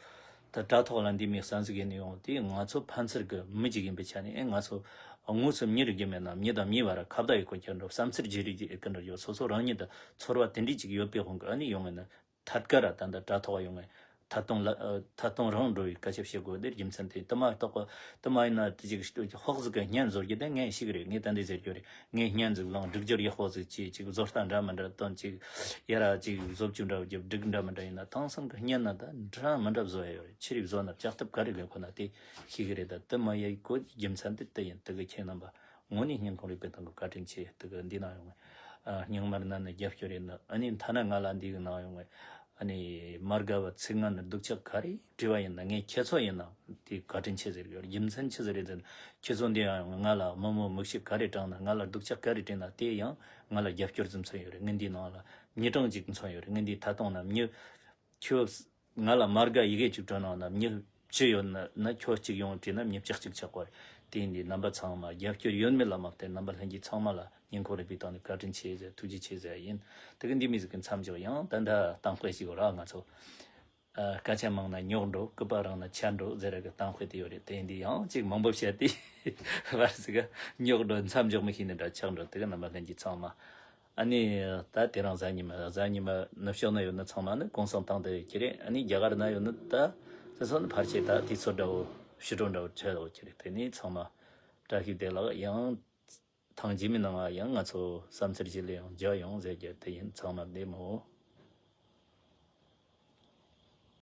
ད་དྲ་ཐོག་ལ་འདི་མི་གསན་གཟིགས་ཡིན་ཡོང་དེ་ང་ཚོ་ཕན་ཚུན་གི་མི་གཅིག་ཡིན་པའི་ཆ་ནས། ཨེ་ང་ཚོ་དངོས་སུ་མྱི་རིགས་ཀྱི་མེད་ན་མྱི་དང་མྱི་བར་ཁ་བརྡ་ཡི་གོ་ཁྱེད་འདྲ་བསམ་ཚུལ་བརྗེ་རེས་ཀྱི་ཨེ་གི་འདྲ་ཡོད། སོ་སོ་རང་ཉིད་དང་ཚོར་བ་དེ་འདྲ་ཅིག་ཡོད་པའི་དབང་གིས་ཨ་ནི་ཡོང་ངེ་ན། ཐད་ཀར་ད་ལྟ་དྲ་ཐོག་ཡོང་ངེ་ཐད་གཏོང་ལ་ཨ་ཐད་གཏོང་རང་འགྲོ་བའི་སྐད་ཆ་བཤད་དགོས་དེ་རྒྱུ་མཚན་དེ། དེ་མ་གཏོགས་དེ་མ་ཡིན་ན་དེ་ཅིག་ཧོག་ཟིག་གི་བརྙན་བཟོ་རྒྱུ་དེ་ངས་ཤེས་གི་རེད། ངས་ད་འདི་ཟེར་རྒྱུ་རེད། ངས་བརྙན་ཟིག་བླངས། སྒྲིག་སྦྱོར་ཡག་པོ་ཟིག་བྱས། ཅིག་བཟོ་ལྟ་འདྲ་མི་འདྲ་བཏོན། ཅིག་ཡ་ར་ཅིག་བཟོ་བཅོས་འདྲ་བརྒྱབ། སྒྲིག་འདྲ་མི་འདྲ་ཡིན་ན། དེང་སང་གི་བརྙན་ན་ད་འདྲ་མི་འདྲ་བཟོ་ཡ་ཡོད་རེད། ཆི་རིགས་བཟོ་ན་ལྕགས་ཐབ་ག་རེ་དགོས་ཁོ་ན་དེ་ཤེས་གི་རེད། ད་དེ་མ་ཡ་གོ་རྒྱུ་མཚན་དེ་དེ་ཡིན། དེ་གི་ཁྱེད་རྣམ་པ་དངོས་གནས་སྙིང་ཁོང་རུས་པའི་གཏིང་གི་བཀའ་དྲིན་ཆེ། དེ་གི་འདི་ན་ཡོང་ངེ་ཨ་སྙིང་དམར་ན་ནི་རྒྱབ་སྐྱོར་ཡིན་ན། ཨ་ནི་ཐ་ན་ང་ལ་འདི་གི་ན་ཡོང་ངེ་ཨ་ནི་མ་དགའ་བ་ཚིག་ངན་ནི་སྡུག་ཅག་ག་རེ་དྲི་བ་ཡིན་ན། ངས་ཁྱེད་ཚོ་ཡིན་ན་དེ་བཀའ་དྲིན་ཆེ་ཟེར་གི་ཡོད། རྒྱུ་མཚན་ཆི་ཟིག་རེད་ཟེར་ན། ཁྱེད་ཚོ་འདི་ཡང་ཡོང་ང་ལ་དམོད་མོ་མིག་ཤེལ་ག་རེ་དྲངས་ན། ང་ལ་སྡུག་ཅག་ག་རེ་དྲིས་ན་དེ་ཡང་ང་ལ་རྒྱབ་སྐྱོར་ཙམ་མཚོན་ཡོད་རེད། ངའི་འདི་ནང་ལ་མྱི་གྲངས་ཅིག་མཚོན་ཡོད་རེད། ངའི་འདི་ཐད་གཏོང་ན་མྱི་ཁྱོད་ང་ལ་མ་དགའ་ཡི་གེ་ཅིག་སྤྲོད་གནང་ན། མྱི་བཅུ་ཡོད་ན་ན་ཁྱོད་གཅིག་ཡོང་དྲིས་ན་མྱི་བཅུ་གཅིག་ཆགས་པ་རེད། དེ་ཡིན་དུས་རྣམ་པ་ཚང་མ་རྒྱབ་སྐྱོར་ཡོད་མེད་ལ་མ་ལྟོས། རྣམ་པ་ལྷན་རྒྱས་ཚང་མ་ལ་སྙིང་ཁོང་རུས་པའི་གཏིང་ནས་བཀའ་དྲིན་ཆེ་ཟེར། ཐུགས་རྗེ་ཆེ་ཟེར་ཡིན། དེ་གི་འདི་མི་ཟིག་གི་མཚམས་འཇོག་ཡང་ད་ལྟ་གཏམ་དཔེ་ཞིག་ཡོད་ར། ང་ཚོ་ཨ་སྐད་ཆ་མང་ན་རྙོག་འགྲོ། སྐུད་པ་རིང་ན་ཆད་འགྲོ་ཟེར་ར་གི་གཏམ་དཔེ་དེ་ཡོད་རེད། དེ་ཡིན་དུས་ཡང་ཅིག་མང་པོ་བཤད་དེ་བར་ཟིག་ག་རྙོག་འགྲོ་མཚམས་འཇོག་མི་ཤེས་ནི་འདྲ་ཆགས་འགྲོ། དེ་གི་རྣམ་པ་ལྷན་རྒྱས་ཚང་མ། ཨ་ནི་ད་དེ་རིང་གཟའ་ཉི་མ། གཟའ་ཉི་མ་ནུབ་ཕྱོགས་ན་ཡོད་ནི་ཚང་མ་ནི་གུང་སེང་བཏང་དེ་ཡོད་ཀྱི་རེད། ཨ་ནི་རྒྱ་གར་ན་ཡོད་ནི་ད་དེ་ཚོ་ནི་ཕལ་ཆེར་ད་དུས་ཚོད་འདྲ་བོ་ཕྱི་དྲོ་འདྲ་བོ་ཆགས་ཡོད་ཀྱི་རེད། དེ་ནི་ཚང་མ་བཀྲ་ཤིས་བདེ་ལེགས། ཡང་ཐེངས་རྗེས་མའི་ནང་ང་ཡང་ང་ཚོ་བསམ་ཚུལ་བརྗེ་ལེ་ཡང་མཇལ་ཡོང་ཟེར་རྒྱུ་དེ་ཡིན། ཚང་མ་བདེ་མོ།